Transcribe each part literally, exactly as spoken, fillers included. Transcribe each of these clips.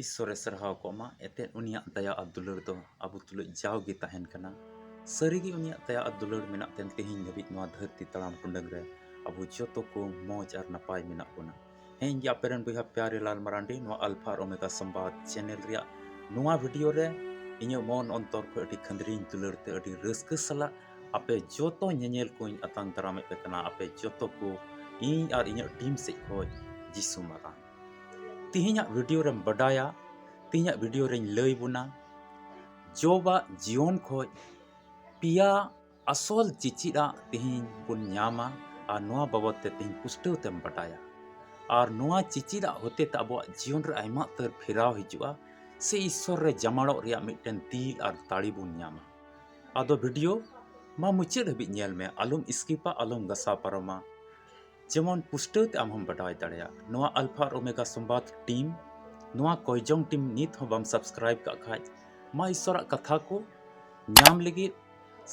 ᱤᱥᱥᱚᱨᱮ ᱥᱟᱨᱦᱟᱣ ᱠᱚᱜ ᱢᱟ᱾ ᱮᱱᱛᱮᱫ ᱩᱱᱤᱭᱟᱜ ᱫᱟᱭᱟ ᱟᱨ ᱫᱩᱞᱟᱹᱲ ᱫᱚ ᱟᱵᱚ ᱛᱩᱞᱩᱡ ᱡᱟᱣᱜᱮ ᱛᱟᱦᱮᱱ ᱠᱟᱱᱟ᱾ ᱥᱟᱹᱨᱤᱜᱮ ᱩᱱᱤᱭᱟᱜ ᱫᱟᱭᱟ ᱟᱨ ᱫᱩᱞᱟᱹᱲ ᱢᱮᱱᱟᱜ ᱛᱮ ᱛᱮᱦᱮᱧ ᱫᱷᱟᱹᱵᱤᱡ ᱱᱚᱣᱟ ᱫᱷᱟᱹᱨᱛᱤ ᱛᱟᱲᱟᱢ ᱴᱩᱰᱟᱹᱝ ᱨᱮ ᱟᱵᱚ ᱡᱚᱛᱚ ᱠᱚ ᱢᱚᱡᱽ ᱟᱨ ᱱᱟᱯᱟᱭ ᱢᱮᱱᱟᱜ ᱵᱚᱱᱟ᱾ ᱦᱮᱸ, ᱤᱧ ᱜᱮ ᱟᱯᱮ ᱨᱮᱱ ᱵᱚᱭᱦᱟ ᱯᱭᱟᱨᱤ ᱞᱟᱞ ᱢᱟᱨᱟᱱᱰᱤ, ᱱᱚᱣᱟ ᱟᱞᱯᱷᱟ ᱟᱨ ᱳᱢᱮᱜᱟ ᱥᱚᱢᱵᱟᱫ ᱪᱮᱱᱮᱞ ᱨᱮᱭᱟᱜ ᱱᱚᱣᱟ ᱵᱷᱤᱰᱤᱭᱳ ᱨᱮ ᱤᱧᱟᱹᱜ ᱢᱚᱱ ᱚᱱᱛᱚᱨ ᱠᱷᱚᱱ ᱟᱹᱰᱤ ᱠᱷᱟᱹᱱᱫᱽᱨᱤᱧ ᱫᱩᱞᱟᱹᱲ ᱛᱮ ᱟᱹᱰᱤ ᱨᱟᱹᱥᱠᱟᱹ ᱥᱟᱞᱟᱜ ᱟᱯᱮ ᱡᱚᱛᱚ ᱧᱮᱧᱮᱞ ᱠᱚᱧ ᱟᱛᱟᱝ ᱫᱟᱨᱟᱢᱮᱫ ᱯᱮ ᱠᱟᱱᱟ᱾ ᱟᱯᱮ ᱡᱚᱛᱚ ᱠᱚ ᱤᱧ ᱟᱨ ᱤᱧᱟᱹᱜ ᱴᱤᱢ ᱥᱮᱫ ᱠᱷᱚᱱ ᱡᱤᱥᱩ ᱢᱟᱨᱟᱝ᱾ ᱛᱮᱦᱮᱧᱟᱜ ᱵᱷᱤᱰᱤᱭᱳ ᱨᱮᱢ ᱵᱟᱰᱟᱭᱟ, ᱛᱮᱦᱮᱧᱟᱜ ᱵᱷᱤᱰᱤᱭᱳ ᱨᱮᱧ ᱞᱟᱹᱭ ᱵᱚᱱᱟ ᱡᱚᱵᱟᱜ ᱡᱤᱭᱚᱱ ᱠᱷᱚᱱ ᱯᱮᱭᱟ ᱟᱥᱚᱞ ᱪᱮᱪᱮᱫ ᱟᱜ ᱛᱮᱦᱮᱧ ᱵᱚᱱ ᱧᱟᱢᱟ᱾ ᱟᱨ ᱱᱚᱣᱟ ᱵᱟᱵᱚᱫ ᱛᱮ ᱛᱮᱦᱮᱧ ᱯᱩᱥᱴᱟᱹᱣ ᱛᱮᱢ ᱵᱟᱰᱟᱭᱟ᱾ ᱟᱨ ᱱᱚᱣᱟ ᱪᱮᱪᱮᱫ ᱟᱜ ᱦᱚᱛᱮ ᱛᱮ ᱟᱵᱚᱣᱟᱜ ᱡᱤᱭᱚᱱ ᱨᱮ ᱟᱭᱢᱟ ᱩᱛᱟᱹᱨ ᱯᱷᱮᱨᱟᱣ ᱦᱤᱡᱩᱜᱼᱟ, ᱥᱮ ᱤᱥᱥᱚᱨ ᱨᱮ ᱡᱟᱢᱟᱲᱚᱜ ᱨᱮᱭᱟᱜ ᱢᱤᱫᱴᱮᱱ ᱫᱤᱞ ᱟᱨ ᱫᱟᱲᱮ ᱵᱚᱱ ᱧᱟᱢᱟ᱾ ᱟᱫᱚ ᱵᱷᱤᱰᱤᱭᱳ ᱢᱟ ᱢᱩᱪᱟᱹᱫ ᱦᱟᱹᱵᱤᱡ ᱧᱮᱞ ᱢᱮ, ᱟᱞᱚᱢ ᱥᱠᱤᱯᱟ, ᱟᱞᱚᱢ ᱜᱟᱥᱟᱣ ᱯᱟᱨᱚᱢᱟ᱾ ᱡᱮᱢᱚᱱ ᱯᱩᱥᱴᱟᱹᱣ ᱛᱮ ᱟᱢ ᱦᱚᱸᱢ ᱵᱟᱰᱟᱭ ᱫᱟᱲᱮᱭᱟᱜ, ᱱᱚᱣᱟ ᱟᱞᱯᱷᱟ ᱟᱨ ᱳᱢᱮᱜᱟ ᱥᱚᱢᱵᱟᱫ ᱴᱤᱢ, ᱱᱚᱣᱟ ᱠᱚᱭᱡᱚᱝ ᱴᱤᱢ ᱱᱤᱛ ᱦᱚᱸ ᱵᱟᱢ ᱥᱟᱵᱥᱠᱨᱟᱭᱤᱵ ᱠᱟᱜ ᱠᱷᱟᱡ, ᱢᱟ ᱤᱥᱥᱚᱨᱟᱜ ᱠᱟᱛᱷᱟ ᱠᱚ ᱧᱟᱢ ᱞᱟᱹᱜᱤᱫ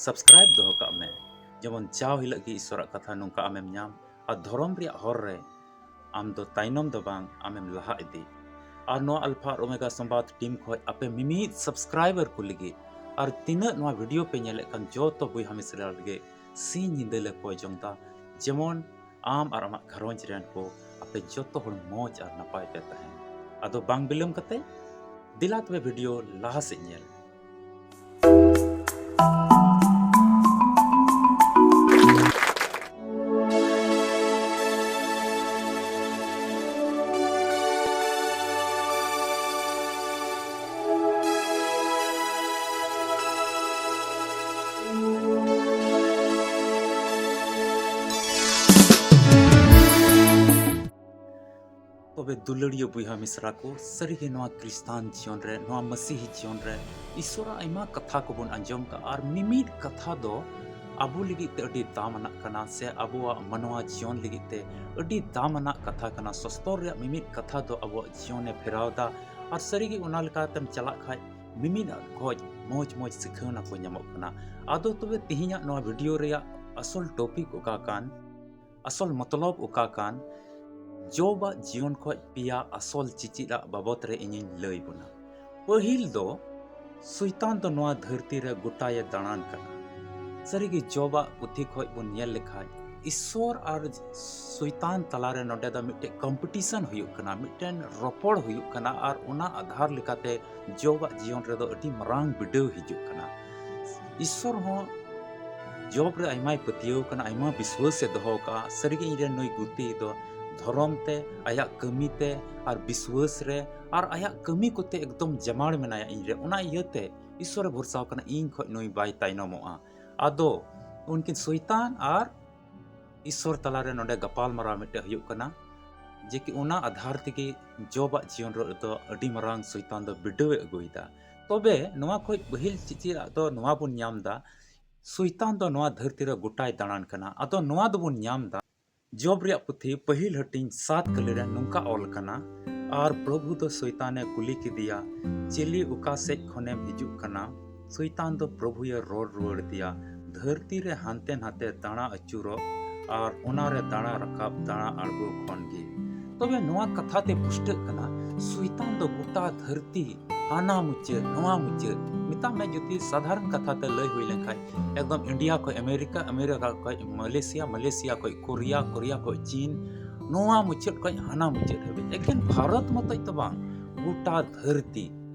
ᱥᱟᱵᱥᱠᱨᱟᱭᱤᱵ ᱫᱚᱦᱚ ᱠᱟᱜ ᱢᱮ᱾ ᱡᱮᱢᱚᱱ ᱡᱟᱣ ᱦᱤᱞᱳᱜ ᱜᱮ ᱤᱥᱥᱚᱨᱟᱜ ᱠᱟᱛᱷᱟ ᱱᱚᱝᱠᱟ ᱟᱢᱮᱢ ᱧᱟᱢ ᱟᱨ ᱫᱷᱚᱨᱚᱢ ᱨᱮᱭᱟᱜ ᱦᱚᱨ ᱨᱮ ᱟᱢ ᱫᱚ ᱛᱟᱭᱱᱚᱢ ᱫᱚ ᱵᱟᱝ, ᱟᱢᱮᱢ ᱞᱟᱦᱟ ᱤᱫᱤ᱾ ᱟᱨ ᱱᱚᱣᱟ ᱟᱞᱯᱷᱟ ᱟᱨ ᱳᱢᱮᱜᱟ ᱥᱚᱢᱵᱟᱫ ᱴᱤᱢ ᱠᱷᱚᱱ ᱟᱯᱮ ᱢᱤᱢᱤᱫ ᱥᱟᱵᱥᱠᱨᱟᱭᱵᱟᱨ ᱠᱚ ᱞᱟᱹᱜᱤᱫ ᱟᱨ ᱛᱤᱱᱟᱹᱜ ᱱᱚᱣᱟ ᱵᱷᱤᱰᱤᱭᱳ ᱯᱮ ᱧᱮᱞᱮᱫ ᱠᱟᱱ ᱡᱚᱛᱚ ᱵᱚᱭᱦᱟ ᱢᱤᱥᱨᱟ ᱞᱟᱹᱜᱤᱫ ᱥᱤᱧ ᱧᱤᱫᱟᱹ ᱞᱮ ᱠᱚᱭ ᱡᱚᱝ ᱫᱟ, ᱡᱮᱢᱚᱱ ᱟᱢ ᱟᱨ ᱟᱢᱟᱜ ᱜᱷᱟᱨᱚᱸᱡᱽ ᱨᱮᱱ ᱠᱚ ᱟᱯᱮ ᱡᱚᱛᱚ ᱦᱚᱲ ᱢᱚᱡᱽ ᱟᱨ ᱱᱟᱯᱟᱭ ᱯᱮ ᱛᱟᱦᱮᱱ᱾ ᱟᱫᱚ ᱵᱟᱝ ᱵᱤᱞᱚᱢ ᱠᱟᱛᱮ ᱫᱮᱞᱟ ᱛᱚᱵᱮ ᱵᱷᱤᱰᱤᱭᱳ ᱞᱟᱦᱟ ᱥᱮᱫ ᱧᱮᱞ᱾ ᱛᱚᱵᱮ ᱫᱩᱞᱟᱹᱲᱤᱭᱟᱹ ᱵᱚᱭᱦᱟ ᱢᱤᱥᱨᱟ ᱠᱚ, ᱥᱟᱹᱨᱤᱜᱮ ᱱᱚᱣᱟ ᱠᱷᱨᱤᱥᱴᱟᱱ ᱡᱤᱭᱚᱱ ᱨᱮ, ᱱᱚᱣᱟ ᱢᱟᱹᱥᱤᱦᱤ ᱡᱤᱭᱚᱱ ᱨᱮ ᱤᱥᱥᱚᱨᱟᱜ ᱟᱭᱢᱟ ᱠᱟᱛᱷᱟ ᱠᱚᱵᱚᱱ ᱟᱸᱡᱚᱢ ᱠᱟᱜᱼᱟ, ᱟᱨ ᱢᱤᱢᱤᱫ ᱠᱟᱛᱷᱟ ᱫᱚ ᱟᱵᱚ ᱞᱟᱹᱜᱤᱫ ᱛᱮ ᱟᱹᱰᱤ ᱫᱟᱢᱟᱱᱟᱜ ᱠᱟᱱᱟ, ᱥᱮ ᱟᱵᱚᱣᱟᱜ ᱢᱟᱱᱣᱟ ᱡᱤᱭᱚᱱ ᱞᱟᱹᱜᱤᱫ ᱛᱮ ᱟᱹᱰᱤ ᱫᱟᱢᱟᱱᱟᱜ ᱠᱟᱛᱷᱟ ᱠᱟᱱᱟ᱾ ᱥᱚᱥᱛᱚᱨ ᱨᱮᱭᱟᱜ ᱢᱤᱢᱤᱫ ᱠᱟᱛᱷᱟ ᱫᱚ ᱟᱵᱚᱣᱟᱜ ᱡᱤᱭᱚᱱᱮ ᱯᱷᱮᱨᱟᱣ ᱮᱫᱟ, ᱟᱨ ᱥᱟᱹᱨᱤᱜᱮ ᱚᱱᱟ ᱞᱮᱠᱟᱛᱮᱢ ᱪᱟᱞᱟᱜ ᱠᱷᱟᱡ ᱢᱤᱢᱤᱫ ᱠᱷᱚᱡ ᱢᱚᱡᱽ ᱢᱚᱡᱽ ᱥᱤᱠᱷᱟᱹᱣᱱᱟ ᱠᱚ ᱧᱟᱢᱚᱜ ᱠᱟᱱᱟ᱾ ᱟᱫᱚ ᱛᱚᱵᱮ ᱛᱮᱦᱮᱧᱟᱜ ᱱᱚᱣᱟ ᱵᱷᱤᱰᱤᱭᱳ ᱨᱮᱭᱟᱜ ᱟᱥᱚᱞ ᱴᱚᱯᱤᱠ ᱚᱠᱟ ᱠᱟᱱ, ᱟᱥᱚᱞ ᱢᱚᱛᱞᱚᱵ ᱚᱠᱟ ᱠᱟᱱ, ᱡᱚᱵᱟᱜ ᱡᱤᱭᱚᱱ ᱠᱷᱚᱡ ᱯᱮᱭᱟ ᱟᱥᱚᱞ ᱪᱤᱪᱤᱫ ᱟᱜ ᱵᱟᱵᱚᱛ ᱨᱮ ᱤᱧᱤᱧ ᱞᱟᱹᱭ ᱵᱚᱱᱟ᱾ ᱯᱟᱹᱦᱤᱞ ᱫᱚ ᱥᱚᱭᱛᱟᱱ ᱫᱚ ᱱᱚᱣᱟ ᱫᱷᱟᱹᱨᱛᱤ ᱨᱮ ᱜᱚᱴᱟᱭᱮ ᱫᱟᱬᱟᱱ ᱠᱟᱱᱟ᱾ ᱥᱟᱹᱨᱤᱜᱮ ᱡᱚᱵᱟᱜ ᱯᱩᱛᱷᱤ ᱠᱷᱚᱡ ᱵᱚᱱ ᱧᱮᱞ ᱞᱮᱠᱷᱟᱡ ᱤᱥᱥᱚᱨ ᱟᱨ ᱥᱚᱭᱛᱟᱱ ᱛᱟᱞᱟᱨᱮ ᱱᱚᱰᱮ ᱫᱚ ᱢᱤᱫᱴᱮᱡ ᱠᱚᱢᱯᱤᱴᱤᱥᱚᱱ ᱦᱩᱭᱩᱜ ᱠᱟᱱᱟ, ᱢᱤᱫᱴᱮᱱ ᱨᱚᱯᱚᱲ ᱦᱩᱭᱩᱜ ᱠᱟᱱᱟ ᱟᱨ ᱚᱱᱟ ᱟᱫᱷᱟᱨ ᱞᱮᱠᱟᱛᱮ ᱡᱚᱵᱟᱜ ᱡᱤᱭᱚᱱ ᱨᱮᱫᱚ ᱟᱹᱰᱤ ᱢᱟᱨᱟᱝ ᱵᱤᱰᱟᱹᱣ ᱦᱤᱡᱩᱜ ᱠᱟᱱᱟ᱾ ᱤᱥᱥᱚᱨ ᱦᱚᱸ ᱡᱚᱵ ᱨᱮ ᱟᱭᱢᱟᱭ ᱯᱟᱹᱛᱭᱟᱹᱣ ᱠᱟᱱᱟ, ᱟᱭᱢᱟ ᱵᱤᱥᱣᱟᱹᱥ ᱮ ᱫᱚᱦᱚ ᱠᱟᱜᱼᱟ᱾ ᱥᱟᱹᱨᱤᱜᱮ ᱤᱧ ᱨᱮᱱ ᱱᱩᱭ ᱜᱩᱛᱤ ᱫᱚ ᱫᱷᱚᱨᱚᱢ ᱛᱮ, ᱟᱭᱟᱜ ᱠᱟᱹᱢᱤ ᱛᱮ ᱟᱨ ᱵᱤᱥᱣᱟᱹᱥ ᱨᱮ ᱟᱨ ᱟᱭᱟᱜ ᱠᱟᱹᱢᱤ ᱠᱚᱛᱮ ᱮᱠᱫᱚᱢ ᱡᱟᱢᱟᱲ ᱢᱮᱱᱟᱭᱟ ᱤᱧ ᱨᱮ᱾ ᱚᱱᱟ ᱤᱭᱟᱹᱛᱮ ᱤᱥᱥᱚᱨ ᱮ ᱵᱷᱚᱨᱥᱟᱣ ᱠᱟᱱᱟ, ᱤᱧ ᱠᱷᱚᱡ ᱱᱩᱭ ᱵᱟᱭ ᱛᱟᱭᱱᱚᱢᱚᱜᱼᱟ᱾ ᱟᱫᱚ ᱩᱱᱠᱤᱱ ᱥᱚᱭᱛᱟᱱ ᱟᱨ ᱤᱥᱥᱚᱨ ᱛᱟᱞᱟᱨᱮ ᱱᱚᱰᱮ ᱜᱟᱯᱟᱞ ᱢᱟᱨᱟᱣ ᱢᱤᱫᱴᱮᱡ ᱦᱩᱭᱩᱜ ᱠᱟᱱᱟ, ᱡᱮ ᱠᱤ ᱚᱱᱟ ᱟᱫᱷᱟᱨ ᱛᱮᱜᱮ ᱡᱚᱵᱟᱜ ᱡᱤᱭᱚᱱ ᱨᱮᱫᱚ ᱟᱹᱰᱤ ᱢᱟᱨᱟᱝ ᱥᱚᱭᱛᱟᱱ ᱫᱚ ᱵᱤᱰᱟᱹᱣ ᱮ ᱟᱹᱜᱩᱭᱮᱫᱟ᱾ ᱛᱚᱵᱮ ᱱᱚᱣᱟ ᱠᱷᱚᱡ ᱯᱟᱹᱦᱤᱞ ᱪᱤᱪᱤᱫ ᱟᱜ ᱫᱚ ᱱᱚᱣᱟ ᱵᱚᱱ ᱧᱟᱢ ᱮᱫᱟ, ᱥᱚᱭᱛᱟᱱ ᱫᱚ ᱱᱚᱣᱟ ᱫᱷᱟᱹᱨᱛᱤ ᱨᱮ ᱜᱚᱴᱟᱭ ᱫᱟᱬᱟᱱ ᱠᱟᱱᱟ᱾ ᱟᱫᱚ ᱱᱚᱣᱟ ᱫᱚᱵᱚᱱ ᱧᱟᱢ ᱮᱫᱟ ᱡᱚᱵ ᱨᱮᱭᱟᱜ ᱯᱩᱛᱷᱤ ᱯᱟᱹᱦᱤᱞ ᱦᱟᱹᱴᱤᱧ ᱥᱟᱛ ᱠᱟᱹᱞᱤ ᱨᱮ ᱱᱚᱝᱠᱟ ᱚᱞ ᱠᱟᱱᱟ, ᱟᱨ ᱯᱨᱚᱵᱷᱩ ᱫᱚ ᱥᱚᱭᱛᱟᱱᱮ ᱠᱩᱞᱤ ᱠᱮᱫᱮᱭᱟ, ᱪᱮᱞᱮ ᱚᱠᱟ ᱥᱮᱫ ᱠᱷᱚᱱᱮᱢ ᱦᱤᱡᱩᱜ ᱠᱟᱱᱟ? ᱥᱚᱭᱛᱟᱱ ᱫᱚ ᱯᱨᱚᱵᱷᱩᱭᱮ ᱨᱚᱲ ᱨᱩᱣᱟᱹᱲ ᱟᱫᱮᱭᱟ, ᱫᱷᱟᱹᱨᱛᱤ ᱨᱮ ᱦᱟᱱᱛᱮ ᱱᱟᱛᱮ ᱫᱟᱬᱟ ᱟᱹᱪᱩᱨᱚᱜ ᱟᱨ ᱚᱱᱟ ᱨᱮ ᱫᱟᱬᱟ ᱨᱟᱠᱟᱵ ᱫᱟᱬᱟ ᱟᱬᱜᱚ ᱠᱷᱚᱱ ᱜᱮ᱾ ᱛᱚᱵᱮ ᱱᱚᱣᱟ ᱠᱟᱛᱷᱟ ᱛᱮ ᱯᱩᱥᱴᱟᱹᱜ ᱠᱟᱱᱟ, ᱥᱚᱭᱛᱟᱱ ᱫᱚ ᱜᱚᱴᱟ ᱫᱷᱟᱹᱨᱛᱤ ᱦᱟᱱᱟ ᱢᱩᱪᱟᱹᱫ ᱱᱚᱣᱟ ᱢᱩᱪᱟᱹᱫ, ᱢᱮᱛᱟᱜ ᱢᱮ ᱡᱩᱫᱤ ᱥᱟᱫᱷᱟᱨᱚᱱ ᱠᱟᱛᱷᱟ ᱛᱮ ᱞᱟᱹᱭ ᱦᱩᱭ ᱞᱮᱱᱠᱷᱟᱱ ᱮᱠᱫᱚᱢ ᱤᱱᱰᱤᱭᱟ ᱠᱷᱚᱱ ᱟᱢᱮᱨᱤᱠᱟ, ᱟᱢᱮᱨᱤᱠᱟ ᱠᱷᱚᱱ ᱢᱟᱞᱮᱥᱤᱭᱟ, ᱢᱟᱞᱮᱥᱤᱭᱟ ᱠᱷᱚᱱ ᱠᱳᱨᱤᱭᱟ, ᱠᱳᱨᱤᱭᱟ ᱠᱷᱚᱱ ᱪᱤᱱ, ᱱᱚᱣᱟ ᱢᱩᱪᱟᱹᱫ ᱠᱷᱚᱱ ᱦᱟᱱᱟ ᱢᱩᱪᱟᱹᱫ ᱦᱟᱹᱵᱤᱡ᱾ ᱮᱠᱮᱱ ᱵᱷᱟᱨᱚᱛ ᱢᱚᱛᱚᱡ ᱫᱚ ᱵᱟᱝ, ᱜᱚᱴᱟ ᱫᱷᱟᱹᱨᱛᱤ,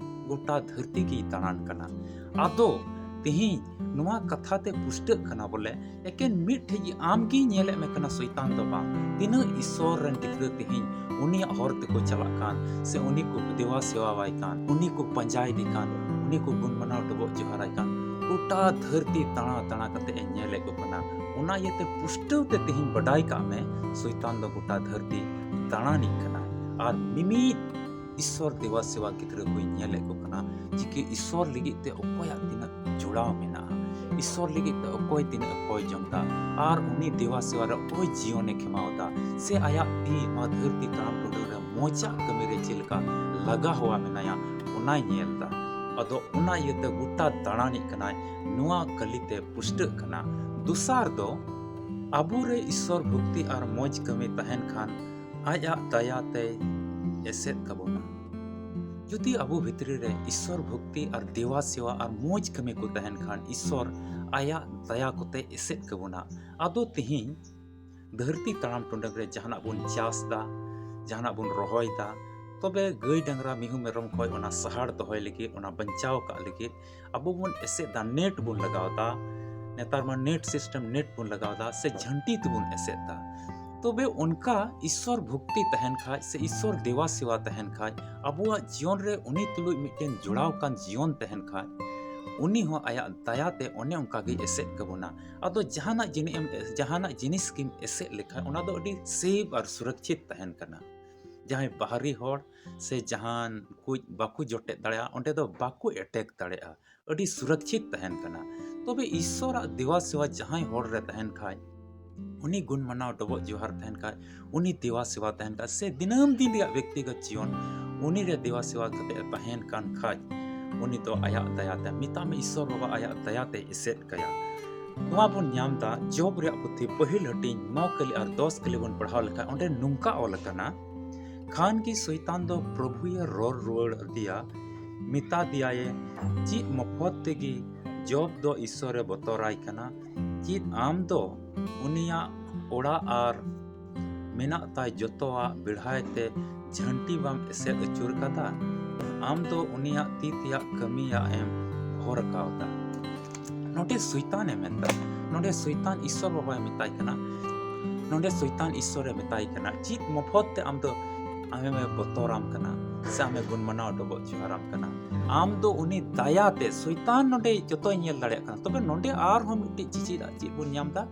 ᱜᱚᱴᱟ ᱫᱷᱟᱹᱨᱛᱤ ᱜᱮᱭ ᱫᱟᱬᱟᱱ ᱠᱟᱱᱟ᱾ ᱟᱫᱚ ᱛᱮᱦᱮᱧ ᱱᱚᱣᱟ ᱠᱟᱛᱷᱟ ᱛᱮ ᱯᱩᱥᱴᱟᱹᱜ ᱠᱟᱱᱟ ᱵᱚᱞᱮ ᱮᱠᱮᱱ ᱢᱤᱫ ᱴᱷᱮᱡ ᱜᱮ ᱟᱢ ᱜᱮ ᱧᱮᱞᱮᱫ ᱢᱮ ᱠᱟᱱᱟ ᱥᱚᱭᱛᱟᱱ ᱫᱚ ᱵᱟᱝ᱾ ᱛᱤᱱᱟᱹᱜ ᱤᱥᱥᱚᱨ ᱨᱮᱱ ᱜᱤᱫᱽᱨᱟᱹ ᱛᱮᱦᱮᱧ ᱩᱱᱤᱭᱟᱜ ᱦᱚᱨ ᱛᱮᱠᱚ ᱪᱟᱞᱟᱜ ᱠᱟᱱ, ᱥᱮ ᱩᱱᱤ ᱠᱚ ᱫᱮᱣᱟ ᱥᱮᱣᱟᱣᱟᱭ ᱠᱟᱱ, ᱩᱱᱤ ᱠᱚ ᱯᱟᱸᱡᱟᱭᱮᱫᱮ ᱠᱟᱱ, ᱩᱱᱤ ᱠᱚ ᱜᱩᱱ ᱢᱟᱱᱟᱣ ᱰᱚᱵᱚᱜ ᱡᱚᱦᱟᱨᱟᱭ ᱠᱟᱱ, ᱜᱚᱴᱟ ᱫᱷᱟᱹᱨᱛᱤ ᱫᱟᱬᱟ ᱫᱟᱬᱟ ᱠᱟᱛᱮ ᱮ ᱧᱮᱞᱮᱫ ᱠᱚ ᱠᱟᱱᱟ᱾ ᱚᱱᱟ ᱤᱭᱟᱹᱛᱮ ᱯᱩᱥᱴᱟᱹᱣ ᱛᱮ ᱛᱮᱦᱮᱧ ᱵᱟᱰᱟᱭ ᱠᱟᱜ ᱢᱮ, ᱥᱚᱭᱛᱟᱱ ᱫᱚ ᱜᱚᱴᱟ ᱫᱷᱟᱹᱨᱛᱤ ᱫᱟᱬᱟᱱᱤᱡ ᱠᱟᱱᱟ᱾ ᱟᱨ ᱢᱤᱢᱤᱫ ᱤᱥᱥᱚᱨ ᱫᱮᱣᱟ ᱥᱮᱣᱟ ᱜᱤᱫᱽᱨᱟᱹ ᱠᱚᱧ ᱧᱮᱞᱮᱫ ᱠᱚ ᱠᱟᱱᱟ, ᱪᱤᱠᱟᱹ ᱤᱥᱥᱚᱨ ᱞᱟᱹᱜᱤᱫ ᱛᱮ ᱚᱠᱚᱭᱟᱜ ᱛᱤᱱᱟᱹᱜ ᱡᱚᱲᱟᱣ ᱢᱮᱱᱟᱜᱼᱟ, ᱤᱥᱥᱚᱨ ᱞᱟᱹᱜᱤᱫ ᱛᱮ ᱚᱠᱚᱭ ᱛᱤᱱᱟᱹᱜ ᱮ ᱠᱚᱭ ᱡᱚᱝ ᱮᱫᱟ, ᱟᱨ ᱩᱱᱤ ᱫᱮᱣᱟ ᱥᱮᱣᱟ ᱨᱮ ᱚᱠᱚᱭ ᱡᱤᱭᱚᱱᱮ ᱠᱷᱮᱢᱟᱣ ᱮᱫᱟ, ᱥᱮ ᱟᱭᱟᱜ ᱛᱤ ᱱᱚᱣᱟ ᱫᱷᱟᱹᱨᱛᱤ ᱛᱟᱲᱟᱢ ᱴᱩᱰᱟᱹ ᱨᱮ ᱢᱚᱡᱟᱜ ᱠᱟᱹᱢᱤ ᱨᱮ ᱪᱮᱫ ᱞᱮᱠᱟ ᱞᱟᱜᱟ ᱦᱚᱣᱟ ᱢᱮᱱᱟᱭᱟ, ᱚᱱᱟᱭ ᱧᱮᱞ ᱮᱫᱟ᱾ ᱟᱫᱚ ᱚᱱᱟ ᱤᱭᱟᱹᱛᱮ ᱜᱚᱴᱟ ᱫᱟᱬᱟᱱᱤᱡ ᱠᱟᱱᱟᱭ, ᱱᱚᱣᱟ ᱠᱟᱹᱞᱤᱛᱮ ᱯᱩᱥᱴᱟᱹᱜ ᱠᱟᱱᱟ᱾ ᱫᱚᱥᱟᱨ ᱫᱚ, ᱟᱵᱚᱨᱮ ᱤᱥᱥᱚᱨ ᱵᱷᱚᱠᱛᱤ ᱟᱨ ᱢᱚᱡᱽ ᱠᱟᱹᱢᱤ ᱛᱟᱦᱮᱱ ᱠᱷᱟᱱ, ᱟᱡᱟᱜ ᱫᱟᱭᱟ ᱛᱮᱭ ᱮᱥᱮᱫ ᱠᱟᱵᱚᱱᱟ᱾ ᱡᱩᱫᱤ ᱟᱵᱚ ᱵᱷᱤᱛᱨᱤ ᱨᱮ ᱤᱥᱥᱚᱨ ᱵᱷᱚᱠᱛᱤ ᱟᱨ ᱫᱮᱣᱟ ᱥᱮᱣᱟ ᱟᱨ ᱢᱚᱡᱽ ᱠᱟᱹᱢᱤ ᱠᱚ ᱛᱟᱦᱮᱱ ᱠᱷᱟᱱ, ᱤᱥᱥᱚᱨ ᱟᱭᱟᱜ ᱫᱟᱭᱟ ᱠᱚᱛᱮ ᱮᱥᱮᱫ ᱠᱟᱵᱚᱱᱟ᱾ ᱟᱫᱚ ᱛᱤᱦᱤᱧ ᱫᱷᱟᱹᱨᱛᱤ ᱛᱟᱲᱟᱢ ᱴᱩᱰᱟᱹᱝ ᱨᱮ ᱡᱟᱦᱟᱱᱟᱜ ᱵᱚᱱ ᱪᱟᱥ ᱫᱟ, ᱡᱟᱦᱟᱱᱟᱜ ᱵᱚᱱ ᱨᱚᱦᱚᱭ ᱫᱟ, ᱛᱚᱵᱮ ᱜᱟᱹᱭ ᱰᱟᱝᱨᱟ ᱢᱤᱦᱩ ᱢᱮᱨᱚᱢ ᱠᱷᱚᱱ ᱚᱱᱟ ᱥᱟᱦᱟᱲ ᱫᱚᱦᱚᱭ ᱞᱟᱹᱜᱤᱫ, ᱚᱱᱟ ᱵᱟᱧᱪᱟᱣ ᱠᱟᱜ ᱞᱟᱹᱜᱤᱫ ᱟᱵᱚ ᱵᱚᱱ ᱮᱥᱮᱫ ᱫᱟ, ᱱᱮᱴ ᱵᱚᱱ ᱞᱟᱜᱟᱣ ᱫᱟ᱾ ᱱᱮᱛᱟᱨ ᱢᱟ ᱱᱮᱴ ᱥᱤᱥᱴᱮᱢ, ᱱᱮᱴ ᱵᱚᱱ ᱞᱟᱜᱟᱣ ᱫᱟ ᱥᱮ ᱡᱷᱟᱹᱱᱴᱤ ᱛᱮᱵᱚᱱ ᱮᱥᱮᱫ ᱫᱟ᱾ ᱛᱚᱵᱮ ᱚᱱᱠᱟ ᱤᱥᱥᱚᱨ ᱵᱷᱚᱠᱛᱤ ᱛᱟᱦᱮᱱ ᱠᱷᱟᱡ ᱥᱮ ᱤᱥᱥᱚᱨ ᱫᱮᱣᱟ ᱥᱮᱣᱟ ᱛᱟᱦᱮᱱ ᱠᱷᱟᱡ, ᱟᱵᱚᱣᱟᱜ ᱡᱤᱭᱚᱱ ᱨᱮ ᱩᱱᱤ ᱛᱩᱞᱩᱡ ᱢᱤᱫᱴᱮᱱ ᱡᱚᱲᱟᱣ ᱠᱟᱱ ᱡᱤᱭᱚᱱ ᱛᱟᱦᱮᱱ ᱠᱷᱟᱡ, ᱩᱱᱤ ᱦᱚᱸ ᱟᱭᱟᱜ ᱫᱟᱭᱟ ᱛᱮ ᱚᱱᱮ ᱚᱱᱠᱟ ᱜᱮ ᱮᱥᱮᱫ ᱠᱟᱵᱚᱱᱟ᱾ ᱟᱫᱚ ᱡᱟᱦᱟᱱᱟᱜ ᱡᱤᱱᱤᱥ ᱮᱢ, ᱡᱟᱦᱟᱱᱟᱜ ᱡᱤᱱᱤᱥ ᱜᱮᱢ ᱮᱥᱮᱫ ᱞᱮᱠᱷᱟᱡ, ᱚᱱᱟ ᱫᱚ ᱟᱹᱰᱤ ᱥᱮᱯ ᱟᱨ ᱥᱩᱨᱚᱠᱪᱷᱤᱛ ᱛᱟᱦᱮᱱ ᱠᱟᱱᱟ᱾ ᱡᱟᱦᱟᱸᱭ ᱵᱟᱦᱨᱤ ᱦᱚᱲ ᱥᱮ ᱡᱟᱦᱟᱱ ᱠᱩᱡ ᱵᱟᱠᱚ ᱡᱚᱴᱮᱫ ᱫᱟᱲᱮᱭᱟᱜᱼᱟ, ᱚᱸᱰᱮ ᱫᱚ ᱵᱟᱠᱚ ᱮᱴᱮᱠ ᱫᱟᱲᱮᱭᱟᱜᱼᱟ, ᱟᱹᱰᱤ ᱥᱩᱨᱚᱠᱪᱷᱤᱛ ᱛᱟᱦᱮᱱ ᱠᱟᱱᱟ᱾ ᱛᱚᱵᱮ ᱤᱥᱥᱚᱨᱟᱜ ᱫᱮᱣᱟ ᱥᱮᱣᱟ ᱡᱟᱦᱟᱸᱭ ᱦᱚᱲ ᱨᱮ ᱛᱟᱦᱮᱱ ᱠᱷᱟᱡ, ᱩᱱᱤ ᱜᱩᱱ ᱢᱟᱱᱟᱣ ᱰᱚᱵᱚᱜ ᱡᱚᱦᱟᱨ ᱛᱟᱦᱮᱱ ᱠᱷᱟᱡ, ᱩᱱᱤ ᱫᱮᱣᱟ ᱥᱮᱣᱟ ᱛᱟᱦᱮᱱ ᱠᱷᱟᱡ, ᱥᱮ ᱫᱤᱱᱟᱹᱢ ᱫᱤᱱ ᱨᱮᱭᱟᱜ ᱵᱮᱠᱛᱤᱜᱚᱛ ᱡᱤᱭᱚᱱ ᱩᱱᱤ ᱨᱮ ᱫᱮᱣᱟ ᱥᱮᱣᱟ ᱠᱟᱛᱮ ᱮ ᱛᱟᱦᱮᱱ ᱠᱟᱱ ᱠᱷᱟᱡ, ᱩᱱᱤ ᱫᱚ ᱟᱭᱟᱜ ᱫᱟᱭᱟ ᱛᱮ, ᱢᱮᱛᱟᱜ ᱢᱮ ᱤᱥᱥᱚᱨ ᱵᱟᱵᱟ ᱟᱭᱟᱜ ᱫᱟᱭᱟ ᱛᱮ ᱮᱥᱮᱫ ᱠᱟᱭᱟ᱾ ᱱᱚᱣᱟ ᱵᱚᱱ ᱧᱟᱢ ᱫᱟ ᱡᱚᱵ ᱨᱮᱭᱟᱜ ᱯᱩᱛᱷᱤ ᱯᱟᱹᱦᱤᱞ ᱦᱟᱹᱴᱤᱧ ᱱᱚ ᱠᱟᱹᱞᱤ ᱟᱨ ᱫᱚᱥ ᱠᱟᱹᱞᱤ ᱵᱚᱱ ᱯᱟᱲᱦᱟᱣ ᱞᱮᱠᱷᱟᱱ, ᱚᱸᱰᱮ ᱱᱚᱝᱠᱟ ᱚᱞ ᱟᱠᱟᱱᱟ, ᱠᱷᱟᱱ ᱜᱮ ᱥᱚᱭᱛᱟᱱ ᱫᱚ ᱯᱨᱚᱵᱷᱩᱭᱮ ᱨᱚᱲ ᱨᱩᱣᱟᱹᱲ ᱟᱫᱮᱭᱟ, ᱢᱮᱛᱟ ᱫᱮᱭᱟᱭᱮ, ᱪᱮᱫ ᱢᱚᱯᱷᱚᱛ ᱛᱮᱜᱮ ᱡᱚᱵ ᱫᱚ ᱤᱥᱥᱚᱨᱮ ᱵᱚᱛᱚᱨᱟᱭ ᱠᱟᱱᱟ? ᱪᱮᱫ ᱟᱢ ᱫᱚ ᱩᱱᱤᱭᱟᱜ ᱚᱲᱟᱜ ᱟᱨ ᱢᱮᱱᱟᱜ ᱛᱟᱭ ᱡᱚᱛᱚᱣᱟᱜ ᱵᱮᱲᱦᱟᱭ ᱛᱮ ᱡᱷᱟᱹᱱᱴᱤ ᱵᱟᱢ ᱮᱥᱮᱫ ᱟᱹᱪᱩᱨ ᱠᱟᱫᱟ? ᱟᱢ ᱫᱚ ᱩᱱᱤᱭᱟᱜ ᱛᱤ ᱛᱮᱭᱟᱜ ᱠᱟᱹᱢᱤᱭᱟᱜ ᱮᱢ ᱵᱷᱚᱨ ᱠᱟᱣᱫᱟ᱾ ᱱᱚᱰᱮ ᱥᱚᱭᱛᱟᱱᱮ ᱢᱮᱱᱫᱟ, ᱱᱚᱰᱮ ᱥᱚᱭᱛᱟᱱ ᱤᱥᱥᱚᱨ ᱵᱟᱵᱟᱭ ᱢᱮᱛᱟᱭ ᱠᱟᱱᱟ, ᱱᱚᱰᱮ ᱥᱚᱭᱛᱟᱱ ᱤᱥᱥᱚᱨᱮ ᱢᱮᱛᱟᱭ ᱠᱟᱱᱟ, ᱪᱮᱫ ᱢᱚᱯᱷᱚᱛ ᱛᱮ ᱟᱢ ᱫᱚ ᱟᱢᱮᱢ ᱵᱚᱛᱚᱨᱟᱢ ᱠᱟᱱᱟ ᱥᱮ ᱟᱢᱮ ᱜᱩᱱ ᱢᱟᱱᱟᱣ ᱰᱚᱵᱚᱜ ᱡᱚᱦᱟᱨᱟᱢ ᱠᱟᱱᱟ? ᱟᱢ ᱫᱚ ᱩᱱᱤ ᱫᱟᱭᱟ ᱛᱮ, ᱥᱚᱭᱛᱟᱱ ᱱᱚᱰᱮ ᱡᱚᱛᱚᱭ ᱧᱮᱞ ᱫᱟᱲᱮᱭᱟᱜ ᱠᱟᱱᱟ᱾ ᱛᱚᱵᱮ ᱱᱚᱰᱮ ᱟᱨᱦᱚᱸ ᱢᱤᱫᱴᱤᱡ ᱪᱤᱪᱤᱫ ᱟᱜ ᱪᱮᱫ ᱵᱚᱱ ᱧᱟᱢ ᱫᱟ?